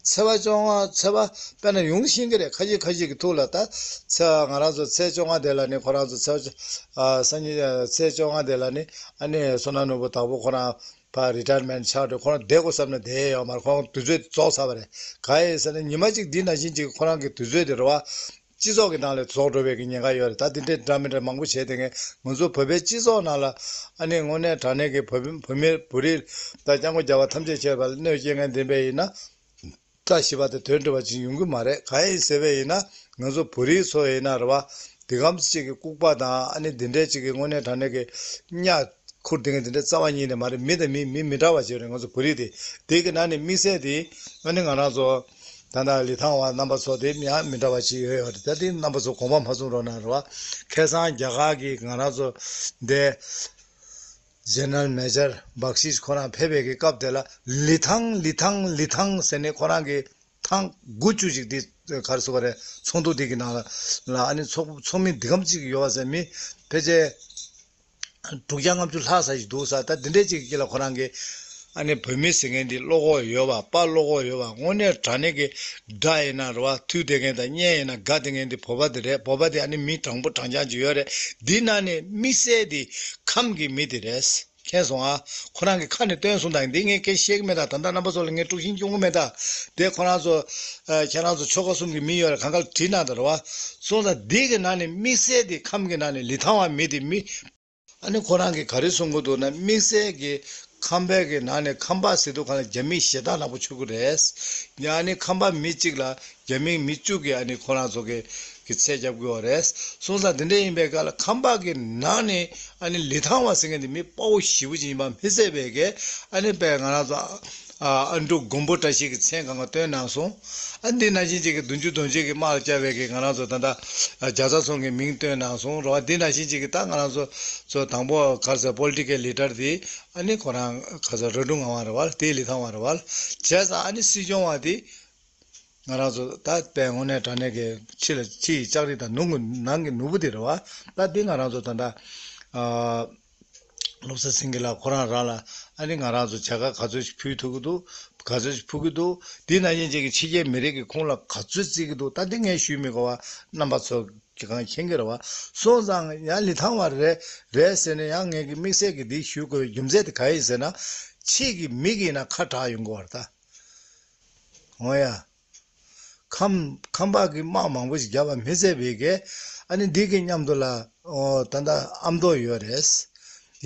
ཚེས་པ་བཅོ་ལྔ་ཚེས་པ་དཔེར་ན་ཡོང་ཤེས་ཀྱི་རེད། ཁ་ཤས་ཁ་ཤས་ཀྱི་ཐུགས་ལ་ད་ཚེས་པ་ང་རང་ཚོ་ཚེས་བཅོ་ལྔ་དེ་ལ་ནི་ཁོ་རང་ཚོ་ཚེས་པ་ཨ་སང་ཉིན་ཚེས་བཅོ་ལྔ་དེ་ལ་ནི་ཨ་ནི་བསོད་ནམས་ནོར་བུ་དྭགས་པོ་ཁོ་རང་ཕར་རི་ཊ་ཡར་མེན་ཊི་ཆགས་འགྲོ། ཁོ་རང་བསྡད་དགོས་བསམ་ན་བསྡད་ཡོད་མ་རེད། ཁོ་རང་དུས་ཚོད་རྫོགས་ཚར་བ་རེད། གང་ཡིན་ཟེར་ན་ཉི་མ་གཅིག་འདི་ནང་བཞིན་གཅིག་ཁོ་རང་གི་དུས་ཚོད་དེ་རེད་བ། སྤྱི་ཚོགས་ཀྱི་ནང་ལ་རྫོགས་འགྲོ་བའི་གི་ཉེན་ཁ་ཡོད་རེད། ད་དེ་འདྲའི་འདྲ་མི་འདྲ་མང་པོ་བྱས་དེ་ངས་ང་ཚོ་བོད་པའི་སྤྱི་ཚོགས་ནང་ལ་ཨ་ནི་དངོས་གནས་དྲང་གནས་ཀྱི་བོད་བོད་མི་བོད་རིགས་ད་སྐྱབས་མགོན་རྒྱལ་བ་ཐམས་ཅད་མཁྱེན་པ་ལ་གནོད་སྐྱེལ་མཁན་དེ་འདྲ་ཡིན་ན། བཀྲ་ཤིས་པ་དང་དོན་འགྲུབ་པ་ཅིག་ཡོང་གི་མ་རེད། གང་ཡིན་ཟེར་བ་ཡིན་ན་ང་ཚོ་བོད་རིགས་ཚོ་ཡིན་ན་རེད་བ། དེ་གམ་ཅིག་གི་ལྐུགས་པ་དང་ཨ་ནི་དེ་འདྲའི་ཅིག་གི་དངོས་གནས་དྲང་གནས་ཀྱི་གཉའ་ཁུར་དེ་གི་དེ་འདྲའི་རྩ་བ་ཉིད་ནས་མ་རེད། མི་དང་མི་མི་མི་འདྲ་བ་ཅིག་རེད། ང་ཚོ་བོད་རིགས་དེ་དེ་གི་ནང་ནས་དམིགས་བསལ་དེ་ཨ་ནི་ང་རང་ཚོ་ད་ལྟ་ལི་ཐང་བ་རྣམ་པ་ཚོ་དེ་ཡང་མི་འདྲ་བ་ཅིག་ཡོད་ཡོད་རེད། ད་དེ་རྣམ་པ་ཚོ་དགོངས་པ་མ་ཚོམ་རོགས་གནང་རེད་བ། ཁ་སང་རྒྱ་གར་གི་ང་རང་ཚོ་འདི་General Major Bakshi ཁོ་རང་ཕེབས་པའི་གི་སྐབས་དེ་ལ་ལི་ཐང་ལི་ཐང་ལི་ཐང་ཟེར་ནས་ཁོ་རང་གི་ཐང་དགུ་བཅུ་ཅིག་དེ་ག་རེ་ཟེར་བ་རེད། ཚོགས་འདུ་དེ་གི་ནང་ལ་ལ་ཨ་ནི་ཚོགས་ཚོགས་མི་འདི་གམ་ཅིག་ཡོད་བ་ཟེར། མི་ཕལ་ཆེར་དྲུག་བརྒྱ་ལྔ་བཅུ་ལྷག་ཙམ་ཞིག་འདུག་ས། ད་དེ་འདྲས་ཅིག་གི་དཀྱིལ་ལ་ཁོ་རང་གི་ཨ་ནི་བོད་མི་ཟེར་མཁན་འདི་བློ་ཁོག་ཡོད་པ། དཔའ་བློ་ཁོག་ཡོད་པ། དངོས་གནས་དྲང་གནས་ཀྱི་དགྲ་ཡིན་ན་རེད་བ། མཐུད་བསྡད་མཁན་དང་གཉེན་ཡིན་ན་དགའ་བསྡད་མཁན་འདི་བོད་པ་འདི་རེད། བོད་པ་འདི་ཨ་ནི་མི་དྲང་པོ་དྲང་རྐྱང་ཅིག་ཡོད་རེད། འདི་ནང་ནས་དམིགས་བསལ་འདི་ཁམས་ཀྱི་མི་འདི་རེད། མཁྱེན་སོང་ཨ། ཁོ་རང་གི་ཁ་ནས་བཏོན་སོང་། ད་འདི་ངས་སྐད་བཤད་གི་མེད། ད་ད་ལྟ་རྣམ་པ་ཚོ་ལ་ངས་དཀྲུག་ཤིང་སྐྱོན་གི་མེད། ད་དེ་ཁོ་རང་ཚོ་ཨ་ཁྱེད་རང་ཚོ་ཆོལ་ཁ་གསུམ་གྱི་མི་ཡོད་རེད། གང་ག་ལ་དྲིས་གནང་དང་རེད་བ། སོང་ཙང་འདི་གི་ནང་ནས་དམིགས་བསལ་དེ་ཁམས་ཀྱི་ནང་ནས་ལི་ཐང་བ་མི་དེ་མི། ཨ་ནི་ཁོ་རང་གིས་ག་རེ་གསུང་གི་འདུག་ན། དམིགས་བསལ་གྱི་ཁམས་པའི་གི་ནང་ནས་ཁམས་པ་ཟེར་དུས་གང་ལ་རྒྱ་མི་ཞེ་དྲག་ནག་པོ་ཆགས་ཀྱི་རེད། ཡང་ཨ་ནི་ཁམས་པ་མི་གཅིག་ལ་རྒྱ་མི་མི་བཅུ་གིས་ཨ་ནི་ཁོ་རང་ཚོ་གི་གི་ཚད་རྒྱབ་དགོས་པ་རེད། སོང་ཙང་དེ་འདྲ་ཡིན་པའི་སྐབས་ལ་ཁམས་པ་གི་ནང་ནས་ཨ་ནི་ལི་ཐང་བ་ཟེར་མཁན་དེ་མི་དཔའ་བོ་ཞེ་པོ་ཅིག་ཡིན་པ་མི་ཚད་པའི་གི་ཨ་ནི་དཔེ་ང་རང་ཚོ་ཨ་ཨ་འབྲུག་མགོན་པོ་བཀྲ་ཤིས་ཀྱི་མཚན་གང་ག་བཏོན་གནང་སོང་། ཨ་འདི་ནང་བཞིན་ཅིག་གི་བདུན་ཅུ་དོན་གཅིག་གི་དམག་ལ་བཅར་བའི་གི་ང་རང་ཚོ་ད་ལྟ་ཨ་རྒྱ་ཚ་ཚོང་གི་མིང་བཏོན་གནང་སོང་རེད་བ། འདི་ནང་བཞིན་ཅིག་གི་ད་ང་རང་ཚོ་ཚོ་དང་པོ་ག་རེ་ཟེར་political leader་དེ་ཨ་ནི་ཁོ་རང་ག་རེ་ཟེར་ར་སྒྲུང་ངག་དབང་རེད་བ། དེ་ལི་ཐང་བ་རེད་བ། བྱས་ཙང་ཨ་ནི་སྲིད་སྐྱོང་བ་དེ། ང་རང་ཚོ་ད་དཔེ་དངོས་གནས་དྲང་གནས་ཀྱི་ཕྱི་ལ་ཕྱི་ཡི་ལྕགས་རི་དང་ནང་གི་ནང་གི་ནོར་བུ་དེ་རེད་བ། ད་འདི་ང་རང་ཚོ་ད་ལྟ་ཨ་བློ་བཟང་སེང་གེ་ལགས་ཁོ་རང་རང་ལ་ཨ་ནི་ང་རང་ཚོ་བྱ་དགའ་ག་ཚོད་ཞིག་ཕུལ་ཐུབ་ཀྱི་འདུག་ག་ཚོད་ཞིག་ཕུལ་གྱི་འདུག་འདི་ནང་བཞིན་ཅིག་གི་ཕྱི་རྒྱལ་མི་རིགས་ཀྱི་ཁོངས་ལ་ག་ཚོད་བརྩི་གི་འདུག་ད་འདི་ངས་ཞུས་མི་དགོས་པ་རྣམ་པ་ཚོ་གི་གང་མཁྱེན་གྱི་རེད་བ། སོང་ཙང་ཡང་ལི་ཐང་བ་རེད་རེད་ཟེར་ནས་ཡང་ངས་ཀྱི་དམིགས་བསལ་གྱི་འདི་ཞུ་དགོས་པའི་རྒྱུ་མཚན་དེ་ག་ཡིན་ཟེར་ན། ཕྱི་གི་མི་གིས་ན་ཁ་གྲག་ཡོང་གི་བ་རེད་ད། འོ་ཡ། ཁམས་ཁམས་པ་གི་དམག་མང་པོ་ཞིག་བརྒྱབ་པ་མི་ཚད་པའི་གི་ཨ་ནི་འདི་གི་མཉམ་དུ་ལ་ཨོ་ད་ལྟ་ཨ་མདོ་ཡོད་རེད།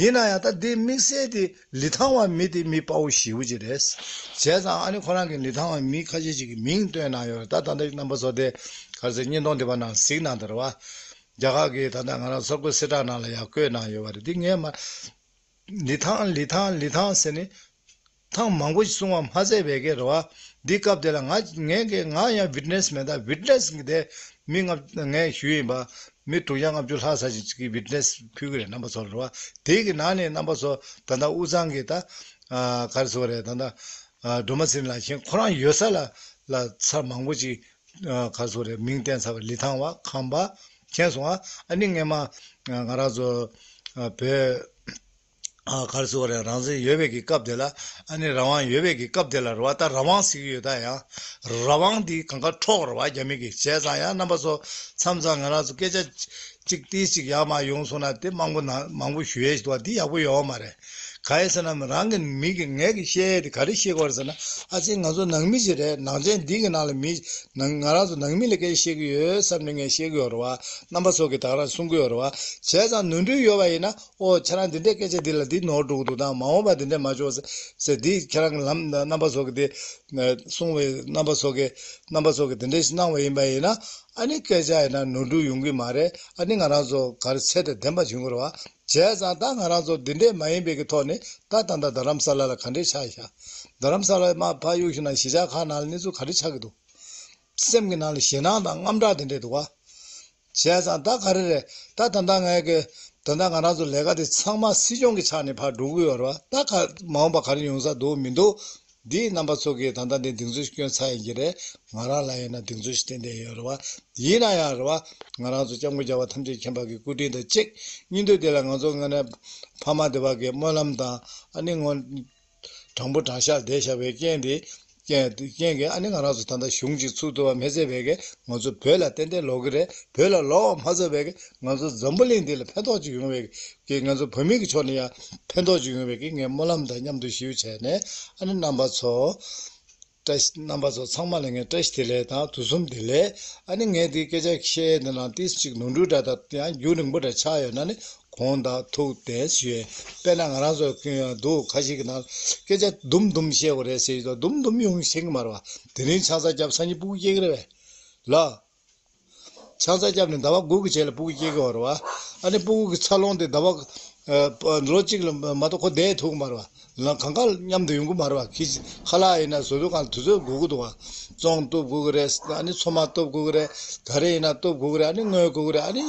ཡིན་ན་ཡང་ད་འདི་དམིགས་བསལ་དེ་ལི་ཐང་བ་མི་དེ་མི་དཔའ་བོ་ཞེ་པོ་ཅིག་རེད། བྱས་ཙང་ཨ་ནི་ཁོ་རང་གི་ལི་ཐང་བ་མི་ཁ་ཤས་ཅིག་གི་མིང་བཏོན་གནང་ཡོད་རེད། ད་ད་ལྟ་རྣམ་པ་ཚོ་དེ་ག་རེ་ཟེར་བརྙན་ཐུང་དེ་བ་ནང་གཟིགས་གནང་དང་རེད་བ། རྒྱ་གར་གི་ད་ལྟ་ང་རང་གསར་འགོད་གསལ་བསྒྲགས་ནང་ལ་ཡང་བཀོད་གནང་ཡོད་པ་རེད། འདི་ངས་མ། ལི་ཐང་ལི་ཐང་ལི་ཐང་ཟེར་ནས་ཐང་མང་པོ་ཞིག་གསུང་བ་མ་ཚད་པའི་གི་རེད་བ། འདི་སྐབས་དེ་ལ་ང་ངས་གི་ང་ཡང་witness་མེད། ད་witness་གི་དེ་མི་ལྔ་ངས་ཞུས་ཡིན་པ། མི་དྲུག་བརྒྱ་ལྔ་བཅུ་ལྷག་ཙམ་ཞིག་གིས་witness་ཕུལ་གི་རེད། རྣམ་པ་ཚོ་ལ་རེད་བ། དེ་གི་ནང་ནས་རྣམ་པ་ཚོ་ད་ལྟ་དབུས་གཙང་གི་ད་ཨ་ག་རེ་ཟེར་བ་རེད། ད་ལྟ་ཨ་སྒྲོལ་མ་ཚེ་རིང་ལགས་མཁྱེན། ཁོ་རང་ཡོད་ས་ལ་ལ་ཚར་མང་པོ་ཅིག་ཨ་ག་རེ་ཟེར་བ་རེད། མིང་བསྟན་ཚར་བ་ལི་ཐང་བ་ཁམས་པ་མཁྱེན་སོང་ཨ། ཨ་ནི་སྔས་མ་ང་རང་ཚོ་ཨ་བོད་ཨ་ག་རེ་ཟེར་བ་རེད། རང་བཙན་ཡོད་པའི་གི་སྐབས་དེ་ལ་ཨ་ནི་རང་དབང་ཡོད་པའི་གི་སྐབས་དེ་ལ་རེད་བ། ད་རང་དབང་ཟེར་གི་ཡོད། ད་ཡང་རང་དབང་འདི་གང་ག་འཕྲོག་རེད་བ་རྒྱ་མི་གིས། བྱས་ཙང་ཡང་རྣམ་པ་ཚོ་མཚམས་མཚམས་ང་རང་ཚོ་སྐད་ཆ་གཅིག་ཏིས་གཅིག་ཡར་མར་ཡོང་སོང་ན་དེ་མང་པོ་ན་མང་པོ་ཞུ་ཡས་ཞིག་འདུག་བ། འདི་ཡག་པོ་ཡོད་མ་རེད། ག་ཡིན་ཟེར་ན་རང་གི་མི་གི་ངས་གི་བཤད་ཡས་དེ་ག་རེ་བཤད་དགོས་རེད་ཟེར་ན། ཨ་ཙི་ང་ཚོ་ནང་མི་ཞིག་རེད། ནང་ཆེན་འདི་གི་ནང་ལ་མི་ནང་ང་རང་ཚོ་ནང་མི་ལ་སྐད་ཆ་བཤད་གི་ཡོད་བསམ་ནས་ངས་བཤད་གི་ཡོད་རེད་བ། རྣམ་པ་ཚོ་གི་ད་ག་རང་གསུང་གི་ཡོད་རེད་བ། བྱས་ཙང་ནོར་འཁྲུལ་ཡོད་པ་ཡིན་ན། ཨོ་ཁྱེད་རང་འདི་འདྲའི་སྐད་ཆ་འདི་ལ་འདི་ནོར་འགྲོ་གི་འདུག་དང་། མ་འོངས་པ་འདི་འདྲ་མ་བྱུང་ཟེར་ཟེར་འདི་ཁྱེད་རང་གི་ལམ་རྣམ་པ་ཚོ་གི་འདི་གསུང་བའི་རྣམ་པ་ཚོ་གི་རྣམ་པ་ཚོ་གི་འདི་འདྲ་ཞིག་གནང་བ་ཡིན་པ་ཡིན་ན། ཨ་ནི་སྐད་ཆ་ཡིན་ན་ནོར་འཁྲུལ་ཡོང་གི་མ་རེད། ཨ་ནི་ང་རང་ཚོ་ག་རེ་ཚད་དང་ལྡན་པ་བྱུང་གི་རེད་བ། བྱས་ཙང་ད་ང་རང་ཚོ་འདི་འདྲས་མ་ཡིན་པའི་གི་ཐོག་ནས་ད་ད་ལྟ་རྡ་རམ་ས་ལ་ལ་ག་འདྲས་ཆགས་ཤག་རྡ་རམ་ས་ལ་མར་ཕར་གཡུག་ཤིག་ན་གཞིས་ཆགས་ཁག་ནང་ལ་གནས་ཚུལ་ག་འདྲས་ཆགས་ཀྱི་འདུག་སེམས་ཀྱི་ནང་ལ་ཞེད་སྣང་དང་དངངས་སྐྲག་དེ་འདྲས་འདུག་བ། བྱས་ཙང་ད་ག་རེ་རེད། ད་ད་ལྟ་ངས་ཀྱི་ད་ལྟ་ང་རང་ཚོ་ལས་ཀ་དེ་ཚང་མ་སྲིད་སྐྱོང་གི་ཕྱག་ནས་ཕར་འགྲོ་གི་ཡོད་རེད་བ། ད་ག་མ་འོངས་པ་ག་རེ་ཡོང་ས་འདུག་མི་འདུག་འདི་རྣམ་པ་ཚོ་གིས་ད་ལྟ་འདི་གདེང་ཚོད་སྐྱོན་ཚར་ཡིན་གྱི་རེད། ང་རང་ལ་ཡིན་ན་གདེང་ཚོད་ཞིག་ཏན་ཏན་ཡོད་རེད་བ། ཡིན་ན་ཡང་རེད་བ། ང་རང་ཚོ་སྐྱབས་མགོན་རྒྱལ་བ་ཐམས་ཅད་མཁྱེན་པ་གི་སྐུ་དྲིན་དང་གཅིག་སྙིང་འདོད་དེ་ལ་ང་ཚོ་ངོས་ནས་ཕ་མ་སྡེ་པ་གི་སྨོན་ལམ་དང་ཨ་ནི་ངོ་དྲང་པོ་དྲང་བཞག་བསྡད་བཞག་པའི་རྐྱེན་དེ། རྐྱེན་རྐྱེན་གྱིས་ཨ་ནི་ང་རང་ཚོ་ད་ལྟ་གཞུང་ཅིག་ཚུགས་ཐུབ་པ་མ་ཟད་པའི་གི་ང་ཚོ་བོད་ལ་ཏན་ཏན་ལོག་གི་རེད། བོད་ལ་ལོག་པ་མ་ཟད་པའི་གི་ང་ཚོ་འཛམ་བུ་གླིང་འདི་ལ་ཕན་ཐོགས་ཅིག་ཡོང་བའི་གི་ང་ཚོ་བོད་མི་གི་ཕྱོགས་ནས་ཡང་ཕན་ཐོགས་ཅིག་ཡོང་བའི་གི་ངས་སྨོན་ལམ་དང་མཉམ་དུ་ཞུ་བྱས་ནས་ཨ་ནི་རྣམ་པ་ཚོ་བཀྲ་ཤིས་རྣམ་པ་ཚོ་ཚང་མ་ལ་ངས་བཀྲ་ཤིས་བདེ་ལེགས་དང་དུས་གསུམ་བདེ་ལེགས། ཨ་ནི་ངས་འདི་སྐད་ཆ་བཤད་འདི་ནང་ཏིས་ཅིག་ནོར་འཁྲུལ་འདྲ་དང་ཡང་རྒྱུན་རིང་པོ་འདྲ་ཆགས་ཡོད་ན་ནི། དགོངས་དག་ཐུགས་བདེ་ཞུ། དཔེར་ན་ང་རང་ཚོ་འདུག་ཁ་ཤས་ཀྱི་ནང་སྐད་ཆ་དུམ་དུམ་བཤད་དགོས་རེད་ཟེར་ཡོད། དུམ་དུམ་ཡོང་ཤེས་ཀྱི་མ་རེད་བ། དེ་རིང་ཆང་ས་བརྒྱབ་སང་ཉིན་སྤུ་གུ་སྐྱེ་གི་རེད་བས། ལ། ཆང་ས་བརྒྱབ་ནས་ཟླ་བ་དགུ་གི་རྗེས་ལ་སྤུ་གུ་སྐྱེ་གི་ཡོད་རེད་བ། ཨ་ནི་སྤུ་གུ་གི་འཚར་ལོངས་དེ་ཟླ་བ་ཨ་ལོ་གཅིག་ལ་མ་གཏོགས་ཁོ་བསྡད་ཐུབ་ཀྱི་མ་རེད་བ། ལམ་གང་ག་མཉམ་དུ་ཡོང་གི་མ་རེད་བ། ཁི་ཁ་ལག་ཡིན་ན་བཟོ་དུས་གང་ལ་དུས་ཚོད་དགོས་ཀྱི་འདུག་བ། བཙོང་བཏུབ་དགོས་ཀྱི་རེད། ཨ་ནི་ཚོད་མ་བཏུབ་དགོས་ཀྱི་རེད། ག་རེ་ཡིན་ན་བཏུབ་དགོས་ཀྱི་རེད། ཨ་ནི་རྔོ་དགོས་ཀྱི་རེད། ཨ་ནི་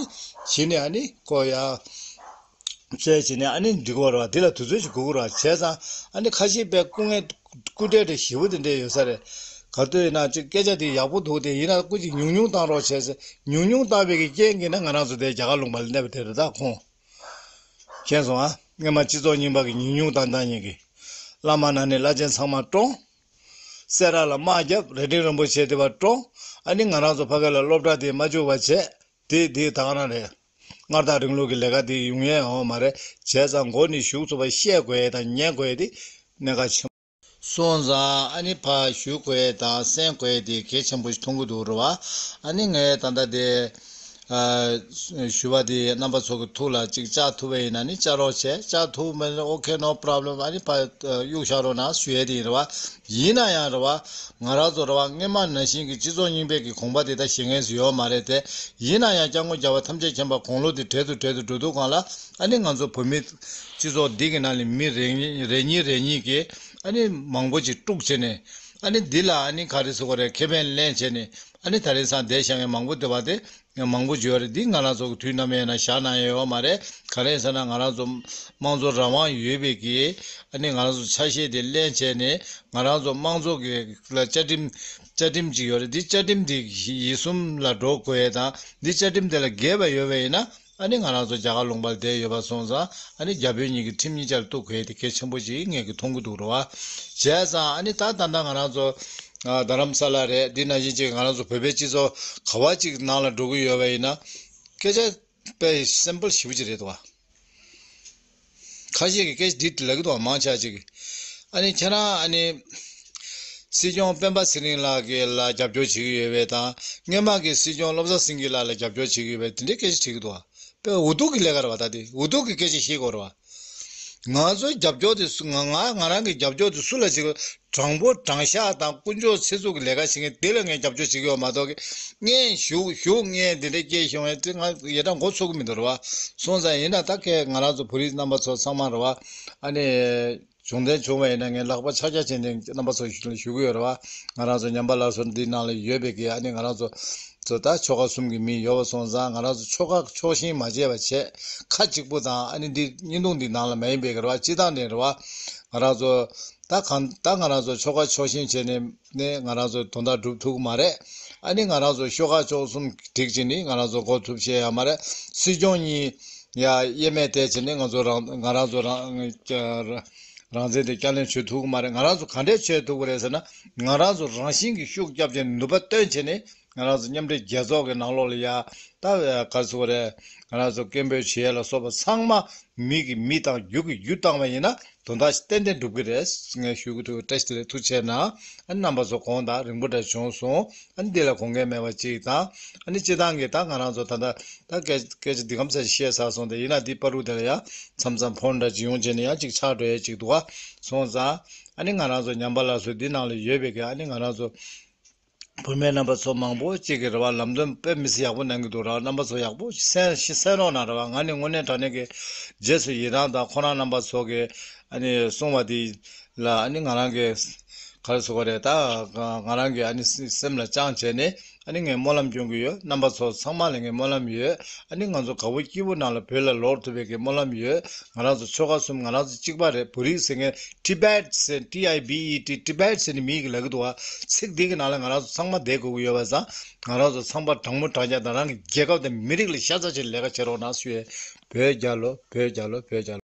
གཞི་ནས་ཨ་ནི་ཁོ་ཡ། བཙལ་བྱས་ནས་ཨ་ནི་འགྲིག་པ་རེད་བ། དེ་ལ་དུས་ཚོད་ཅིག་དགོས་ཀྱི་རེད་བ། བྱས་ཙང་ཨ་ནི་ཁ་ཤས་དཔེ་སྐུ་ངལ་སྐུ་དྲག་དྲག་ཞེ་པོ་དེ་འདྲས་ཡོད་ས་རེད། ག་དུས་ཡིན་ན་ཅིག་སྐད་ཆ་དེ་ཡག་པོ་འདུག་དེ་ཡིན་ན་སྐུ་ཅིག་ཉུང་ཉུང་བཏང་རོགས་བྱས་ཟེར། ཉུང་ཉུང་བཏང་བའི་གི་རྐྱེན་གྱིས་ན་ང་རང་ཚོ་དེ་རྒྱ་གར་ལུང་པ་ལ་གནས་པ་དེ་རེད། ད་ཁོང་མཁྱེན་སོང་ཨ། སྔོན་མ་སྤྱི་ཚོགས་རྙིང་པ་གི་ཉུང་ཉུང་བཏང་བཏང་ཉིན་གི་བླ་མ་ན་ནས་བླ་ཆེན་ཚང་མ་བཀྲོངས། སེ་ར་ལ་དམག་བརྒྱབ། རྭ་སྒྲེང་རིན་པོ་ཆེ་དེ་བ་བཀྲོངས། ཨ་ནི་ང་རང་ཚོ་ཕ་གི་ལ་སློབ་གྲྭ་དེ་མ་བཅུག་པ་བྱས། དེ་དེ་དང་རང་རེད། སྔར་དང་རིང་ལུགས་ཀྱི་ལས་ཀ་དེ་ཡོང་ཡས་ཡོང་བ་མ་རེད། བྱས་ཙང་མགོ་ནས་མཇུག་ཚུགས་པ་ཤེས་དགོས་ཡས་དང་ཉན་དགོས་ཡས་དེ་གནད་འགག་ཆེན་པོ། སོང་ཙང་ཨ་ནི་ཕར་ཞུ་དགོས་ཡས་དང་གསན་དགོས་ཡས་དེ་གལ་ཆེན་པོ་ཞིག་མཐོང་གི་འདུག་རེད་བ། ཨ་ནི་ངས་ད་ལྟ་དེ་ཨ་ཞུ་བ་དེ་རྣམ་པ་ཚོ་གི་ཐུགས་ལ་ཅིག་བཅར་ཐུབ་པ་ཡིན་ན་ནི་བཅར་རོགས་བྱས། བཅར་ཐུབ་མེད་ན་okay, no problem. ཨ་ནི་ཕར་གཡུག་བཞག་རོགས་གནང་ཞུ་ཡས་དེ་ཡིན་རེད་བ། ཡིན་ན་ཡང་རེད་བ། ང་རང་ཚོ་རེད་བ། སྔོན་མ་ནང་བཞིན་གྱི་སྤྱི་ཚོགས་རྙིང་པའི་གི་གོམ་པ་དེ་ད་བཞེངས་མཁན་ཞིག་ཡོད་མ་རེད་དེ། ཡིན་ན་ཡང་སྐྱབས་མགོན་རྒྱལ་བ་ཐམས་ཅད་མཁྱེན་པ་དགུང་ལོ་དེ་གྲལ་དུ་གྲལ་དུ་འགྲོ་དུས་སྒང་ལ་ཨ་ནི་ང་ཚོ་བོད་མི་སྤྱི་ཚོགས་འདི་གི་ནང་ལ་མི་རེ་གཉིས་རེ་གཉིས་རེ་གཉིས་ཀྱིས་ཨ་ནི་མང་པོ་ཅིག་དཀྲུགས་བྱས་ནས། ཨ་ནི་འདི་ལ་ཨ་ནི་ག་རེ་ཟེར་དགོས་རེད། ཁེ་ཕན་ལེན་བྱས་ནས། ཨ་ནི་ད་རེས་སང་བསྡད་བཞག་མཁན་མང་པོ་འདུག་པ་དེ། མང་པོ་ཡོད་རེད། འདི་ང་རང་ཚོ་གི་དུས་ནམ་ཡིན་ན་བཞག་གནང་ཡས་ཡོད་མ་རེད། ག་རེ་ཟེར་ན་ང་རང་ཚོ་དམངས་གཙོ་རང་དབང་ཡོད་པའི་གི་ཨ་ནི་ང་རང་ཚོ་ཆ་ཤས་དེ་ལེན་བྱས་ནས། ང་རང་ཚོ་དམངས་གཙོ་གི་ལ་བཅའ་ཁྲིམས་བཅའ་ཁྲིམས་ཅིག་ཡོད་རེད། འདི་བཅའ་ཁྲིམས་དེ་ཡིད་གསུམ་ལ་འགྲོ་དགོས་ཡས་དང་། འདི་བཅའ་ཁྲིམས་དེ་ལ་འགལ་བ་ཡོད་པ་ཡིན་ན་ཨ་ནི་ང་རང་ཚོ་རྒྱ་གར་ལུང་པ་ལ་བསྡད་ཡོད་པ་སོང་ཙང་། ཨ་ནི་རྒྱ་བོད་གཉིས་ཀྱི་ཁྲིམས་གཉིས་ཆར་གཏུག་དགོས་ཡས་དེ་གལ་ཆེན་པོ་ཅིག་ངས་གི་མཐོང་གི་འདུག་རེད་བ། བྱས་ཙང་ཨ་ནི་ད་ད་ལྟ་ང་རང་ཚོ་ཨ་རྡ་རམ་ས་ལ་རེད། འདི་ནང་བཞིན་ཅིག་ང་རང་ཚོ་བོད་པའི་སྤྱི་ཚོགས་ག་བ་ཅིག་ནང་ལ་འགྲོ་གི་ཡོད་པ་ཡིན་ན། སྐད་ཆ་དཔེ་simple་ཞེ་པོ་ཅིག་རེད་འདུག་བ། ཁ་ཤས་ཀྱིས་སྐད་ཆ་འདི་ལབ་ཀྱི་འདུག་བ། མང་ཆེ་ཅིག་གིས། ཨ་ནི་ཁྱེད་རང་ཨ་ནི་སྲིད་སྐྱོང་སྤེན་པ་ཚེ་རིང་ལགས་ཀྱི་ལ་རྒྱབ་སྐྱོར་བྱེད་ཀྱི་ཡོད་པས་དང་། སྔོན་མ་གི་སྲིད་སྐྱོང་བློ་བཟང་སེང་གེ་ལགས་ལ་རྒྱབ་སྐྱོར་བྱེད་ཀྱི་ཡོད་པས། དེ་འདྲའི་སྐད་ཆ་དྲིས་ཀྱི་འདུག་བ། དཔེ་འུ་ཐུག་གི་ལས་ཀ་རེད་བ། ད་དེ་འུ་ཐུག་གི་སྐད་ཆ་བཤད་དགོས་རེད་བ། ང་ཚོའི་རྒྱབ་སྐྱོར་དེ་སུ། ང་ང་ང་རང་གི་རྒྱབ་སྐྱོར་དེ་སུ་ལ་བྱེད་དགོས། དྲང་པོ་དྲང་བཞག་དང་དཀོན་མཆོག་ཚེ་སྲོག་གི་ལས་ཀ་བྱེད་མཁན་དེ་ལ་ངས་རྒྱབ་སྐྱོར་བྱེད་ཀྱི་ཡོད་མ་གཏོགས་ཀྱི། སྔོན་བཞུགས་བཞུགས་སྔོན་དེ་འདྲའི་སྐད་ཤོང་ཡས་དེ་ང་ཡ་ད་མགོ་ཚོད་ཀྱི་མི་འདུག་རེད་བ། སོང་ཙང་ཡིན་ན་ད་ཁྱེད་ང་རང་ཚོ་བོད་རིགས་རྣམ་པ་ཚོ་ཚང་མ་རེད་བ། ཨ་ནི་བྱུང་དོན་བྱུང་བ་ཡིན་ན་ངས་ལག་པ་ཆག་ཆག་བྱས་ནས་རྣམ་པ་ཚོ་ཞུ་ཞུ་གི་ཡོད་རེད་བ། ང་རང་ཚོ་ཉམས་པ་སླར་གསོ་འདི་ནང་ལ་ཡོད་པའི་གི་ཨ་ནི་ང་རང་ཚོ་ཚོ་ད་ཆོལ་ཁ་གསུམ་གྱི་མི་ཡོད་པ་སོང་ཙང་། ང་རང་ཚོ་ཆོལ་ཁ་ཕྱོགས་ཞེན་མ་བྱས་པ་བྱས། ཁ་གཅིག་པུ་དང་ཨ་ནི་འདི་བརྙན་ཐུང་འདི་ནང་ལ་མ་ཡིན་པའི་གི་རེད་བ། སྤྱི་བཏང་ནས་རེད་བ། ང་རང་ཚོ་ད་གང་ད་ང་རང་ཚོ་ཆོལ་ཁ་ཕྱོགས་ཞེན་བྱས་ནས་ནས་ང་རང་ཚོ་དོན་དག་སྒྲུབ་ཐུབ་ཀྱི་མ་རེད། ཨ་ནི་ང་རང་ཚོ་ཤོག་ཁག་ཕྱོགས་གསུམ་སྒྲིག་བྱས་ནས་ང་རང་ཚོ་འགོ་ཚུགས་ཤེས་ཡ་མ་རེད། སྲིད་སྐྱོང་གཉིས་ཡ་དབྱེར་མེད་བལྟས་བྱས་ནས་ང་ཚོ་རང་ང་རང་ཚོ་རང་རང་བཙན་དེ་བསྐྱར་ལེན་བྱེད་ཐུབ་ཀྱི་མ་རེད། ང་རང་ཚོ་ག་འདྲས་བྱེད་ཐུབ་ཀྱི་རེད་ཟེར་ན། ང་རང་ཚོ་རང་བཞིན་གྱིས་ཤུགས་རྒྱབ་བྱས་ནས་ནུས་པ་བཏོན་བྱས་ནས། ང་རང་ཚོ་མཉམ་འབྲེལ་རྒྱལ་ཚོགས་ཀྱི་ནང་ལོགས་ལ་ཡ་ད་ག་རེ་ཟེར་དགོས་རེད། ང་རང་ཚོ་སྐད་འབོད་བྱེད་ཡས་ལ་སོགས་པ་ཚང་མ་མི་གིས་མི་བཏང་། རྒྱུ་གིས་རྒྱུ་བཏང་བ་ཡིན་ན་དོན་དག་ཏན་ཏན་འགྲུབ་ཀྱི་རེད། ངས་ཞུ་གི་འདུག་བཀྲ་ཤིས་བདེ་ལེགས། ཐུགས་རྗེ་གནང་། ཨ་ནི་རྣམ་པ་ཚོ་དགོངས་དག་རིང་པོ་འདྲ་བྱུང་སོང་། ཨ་ནི་འདི་ལ་དགོངས་འགལ་མེད་པ་ཅིག་དང་། ཨ་ནི་སྤྱི་བཏང་གི་ད་ང་རང་ཚོ་ད་ལྟ་ད་སྐད་སྐད་ཆ་འདི་གམ་ཚད་བཤད་ཚར་སོང་སྟེ། ཡིན་ན་འདི་བར་དུ་དེ་ལ་ཡང་མཚམས་མཚམས་ཕོན་འདྲ་ཅིག་ཡོང་བྱས་ནས་ཡང་ཅིག་ཆགས་འགྲོ་ཡས་ཅིག་འདུག་ག། སོང་ཙང་ཨ་ནི་ང་རང་ཚོ་ཉམས་པ་སླར་གསོ་འདི་ནང་ལ་ཡོད་པའི་གི་ཨ་ནི་ང་རང་ཚོ་བུད་མེད་རྣམ་པ་ཚོ་མང་པོ་ཅིག་གིས་རེད་བ། ལམ་སྟོན་དཔེ་མི་སྲིད་ཡག་པོ་གནང་གི་འདུག་ར། རྣམ་པ་ཚོ་ཡག་པོ་ཞིག་གསན་ཞིག་གསན་རོགས་གནང་རེད་བ། ང་ནི་དངོས་གནས་དྲང་གནས་ཀྱི་རྗེས་སུ་ཡི་རང་དང་། ཁོ་རང་རྣམ་པ་ཚོ་གིས་ཨ་ནི་གསུངས་པ་འདི་ལ་ཨ་ནི་ང་རང་གིས་ག་རེ་ཟེར་དགོས་རེད། ད་ང་རང་གིས་ཨ་ནི་སེམས་ལ་བཅངས་བྱས་ནས་ཨ་ནི་ངས་སྨོན་ལམ་སྐྱོན་གྱི་ཡོད། རྣམ་པ་ཚོ་ཚང་མ་ལ་ངས་སྨོན་ལམ་ཡོད། ཨ་ནི་ང་ཚོ་དགའ་པོ་སྐྱིད་པོ་ནང་ལ་བོད་ལ་ལོག་ཐུབ་པའི་གི་སྨོན་ལམ་ཡོད། ང་རང་ཚོ་ཆོལ་ཁ་གསུམ་ང་རང་ཚོ་གཅིག་པ་རེད། བོད་རིགས་ཟེར་མཁན། Tibet ཟེར། T I B E T Tibet ཟེར་ནས་མི་ཡི་གི་ལབ་ཀྱི་འདུག་བ། ཚིག་འདི་གི་ནང་ལ་ང་རང་ཚོ་ཚང་མ་བསྡད་དགོས་ཀྱི་ཡོད་པ་སང་། ང་རང་ཚོ་ཚང་མ་དྲང་མོ་དྲང་རྐྱང་དང་། རང་གི་རྒྱལ་ཁབ་དང་མི་རིགས་ལ་ཤ་ཚ་ཆེ་ལས་ཀ་བྱེད་རོགས་གནང་ཞུ་ཡས། བོད་རྒྱལ་ལོ། བོད་རྒྱལ་ལོ། བོད་རྒྱལ་ལོ།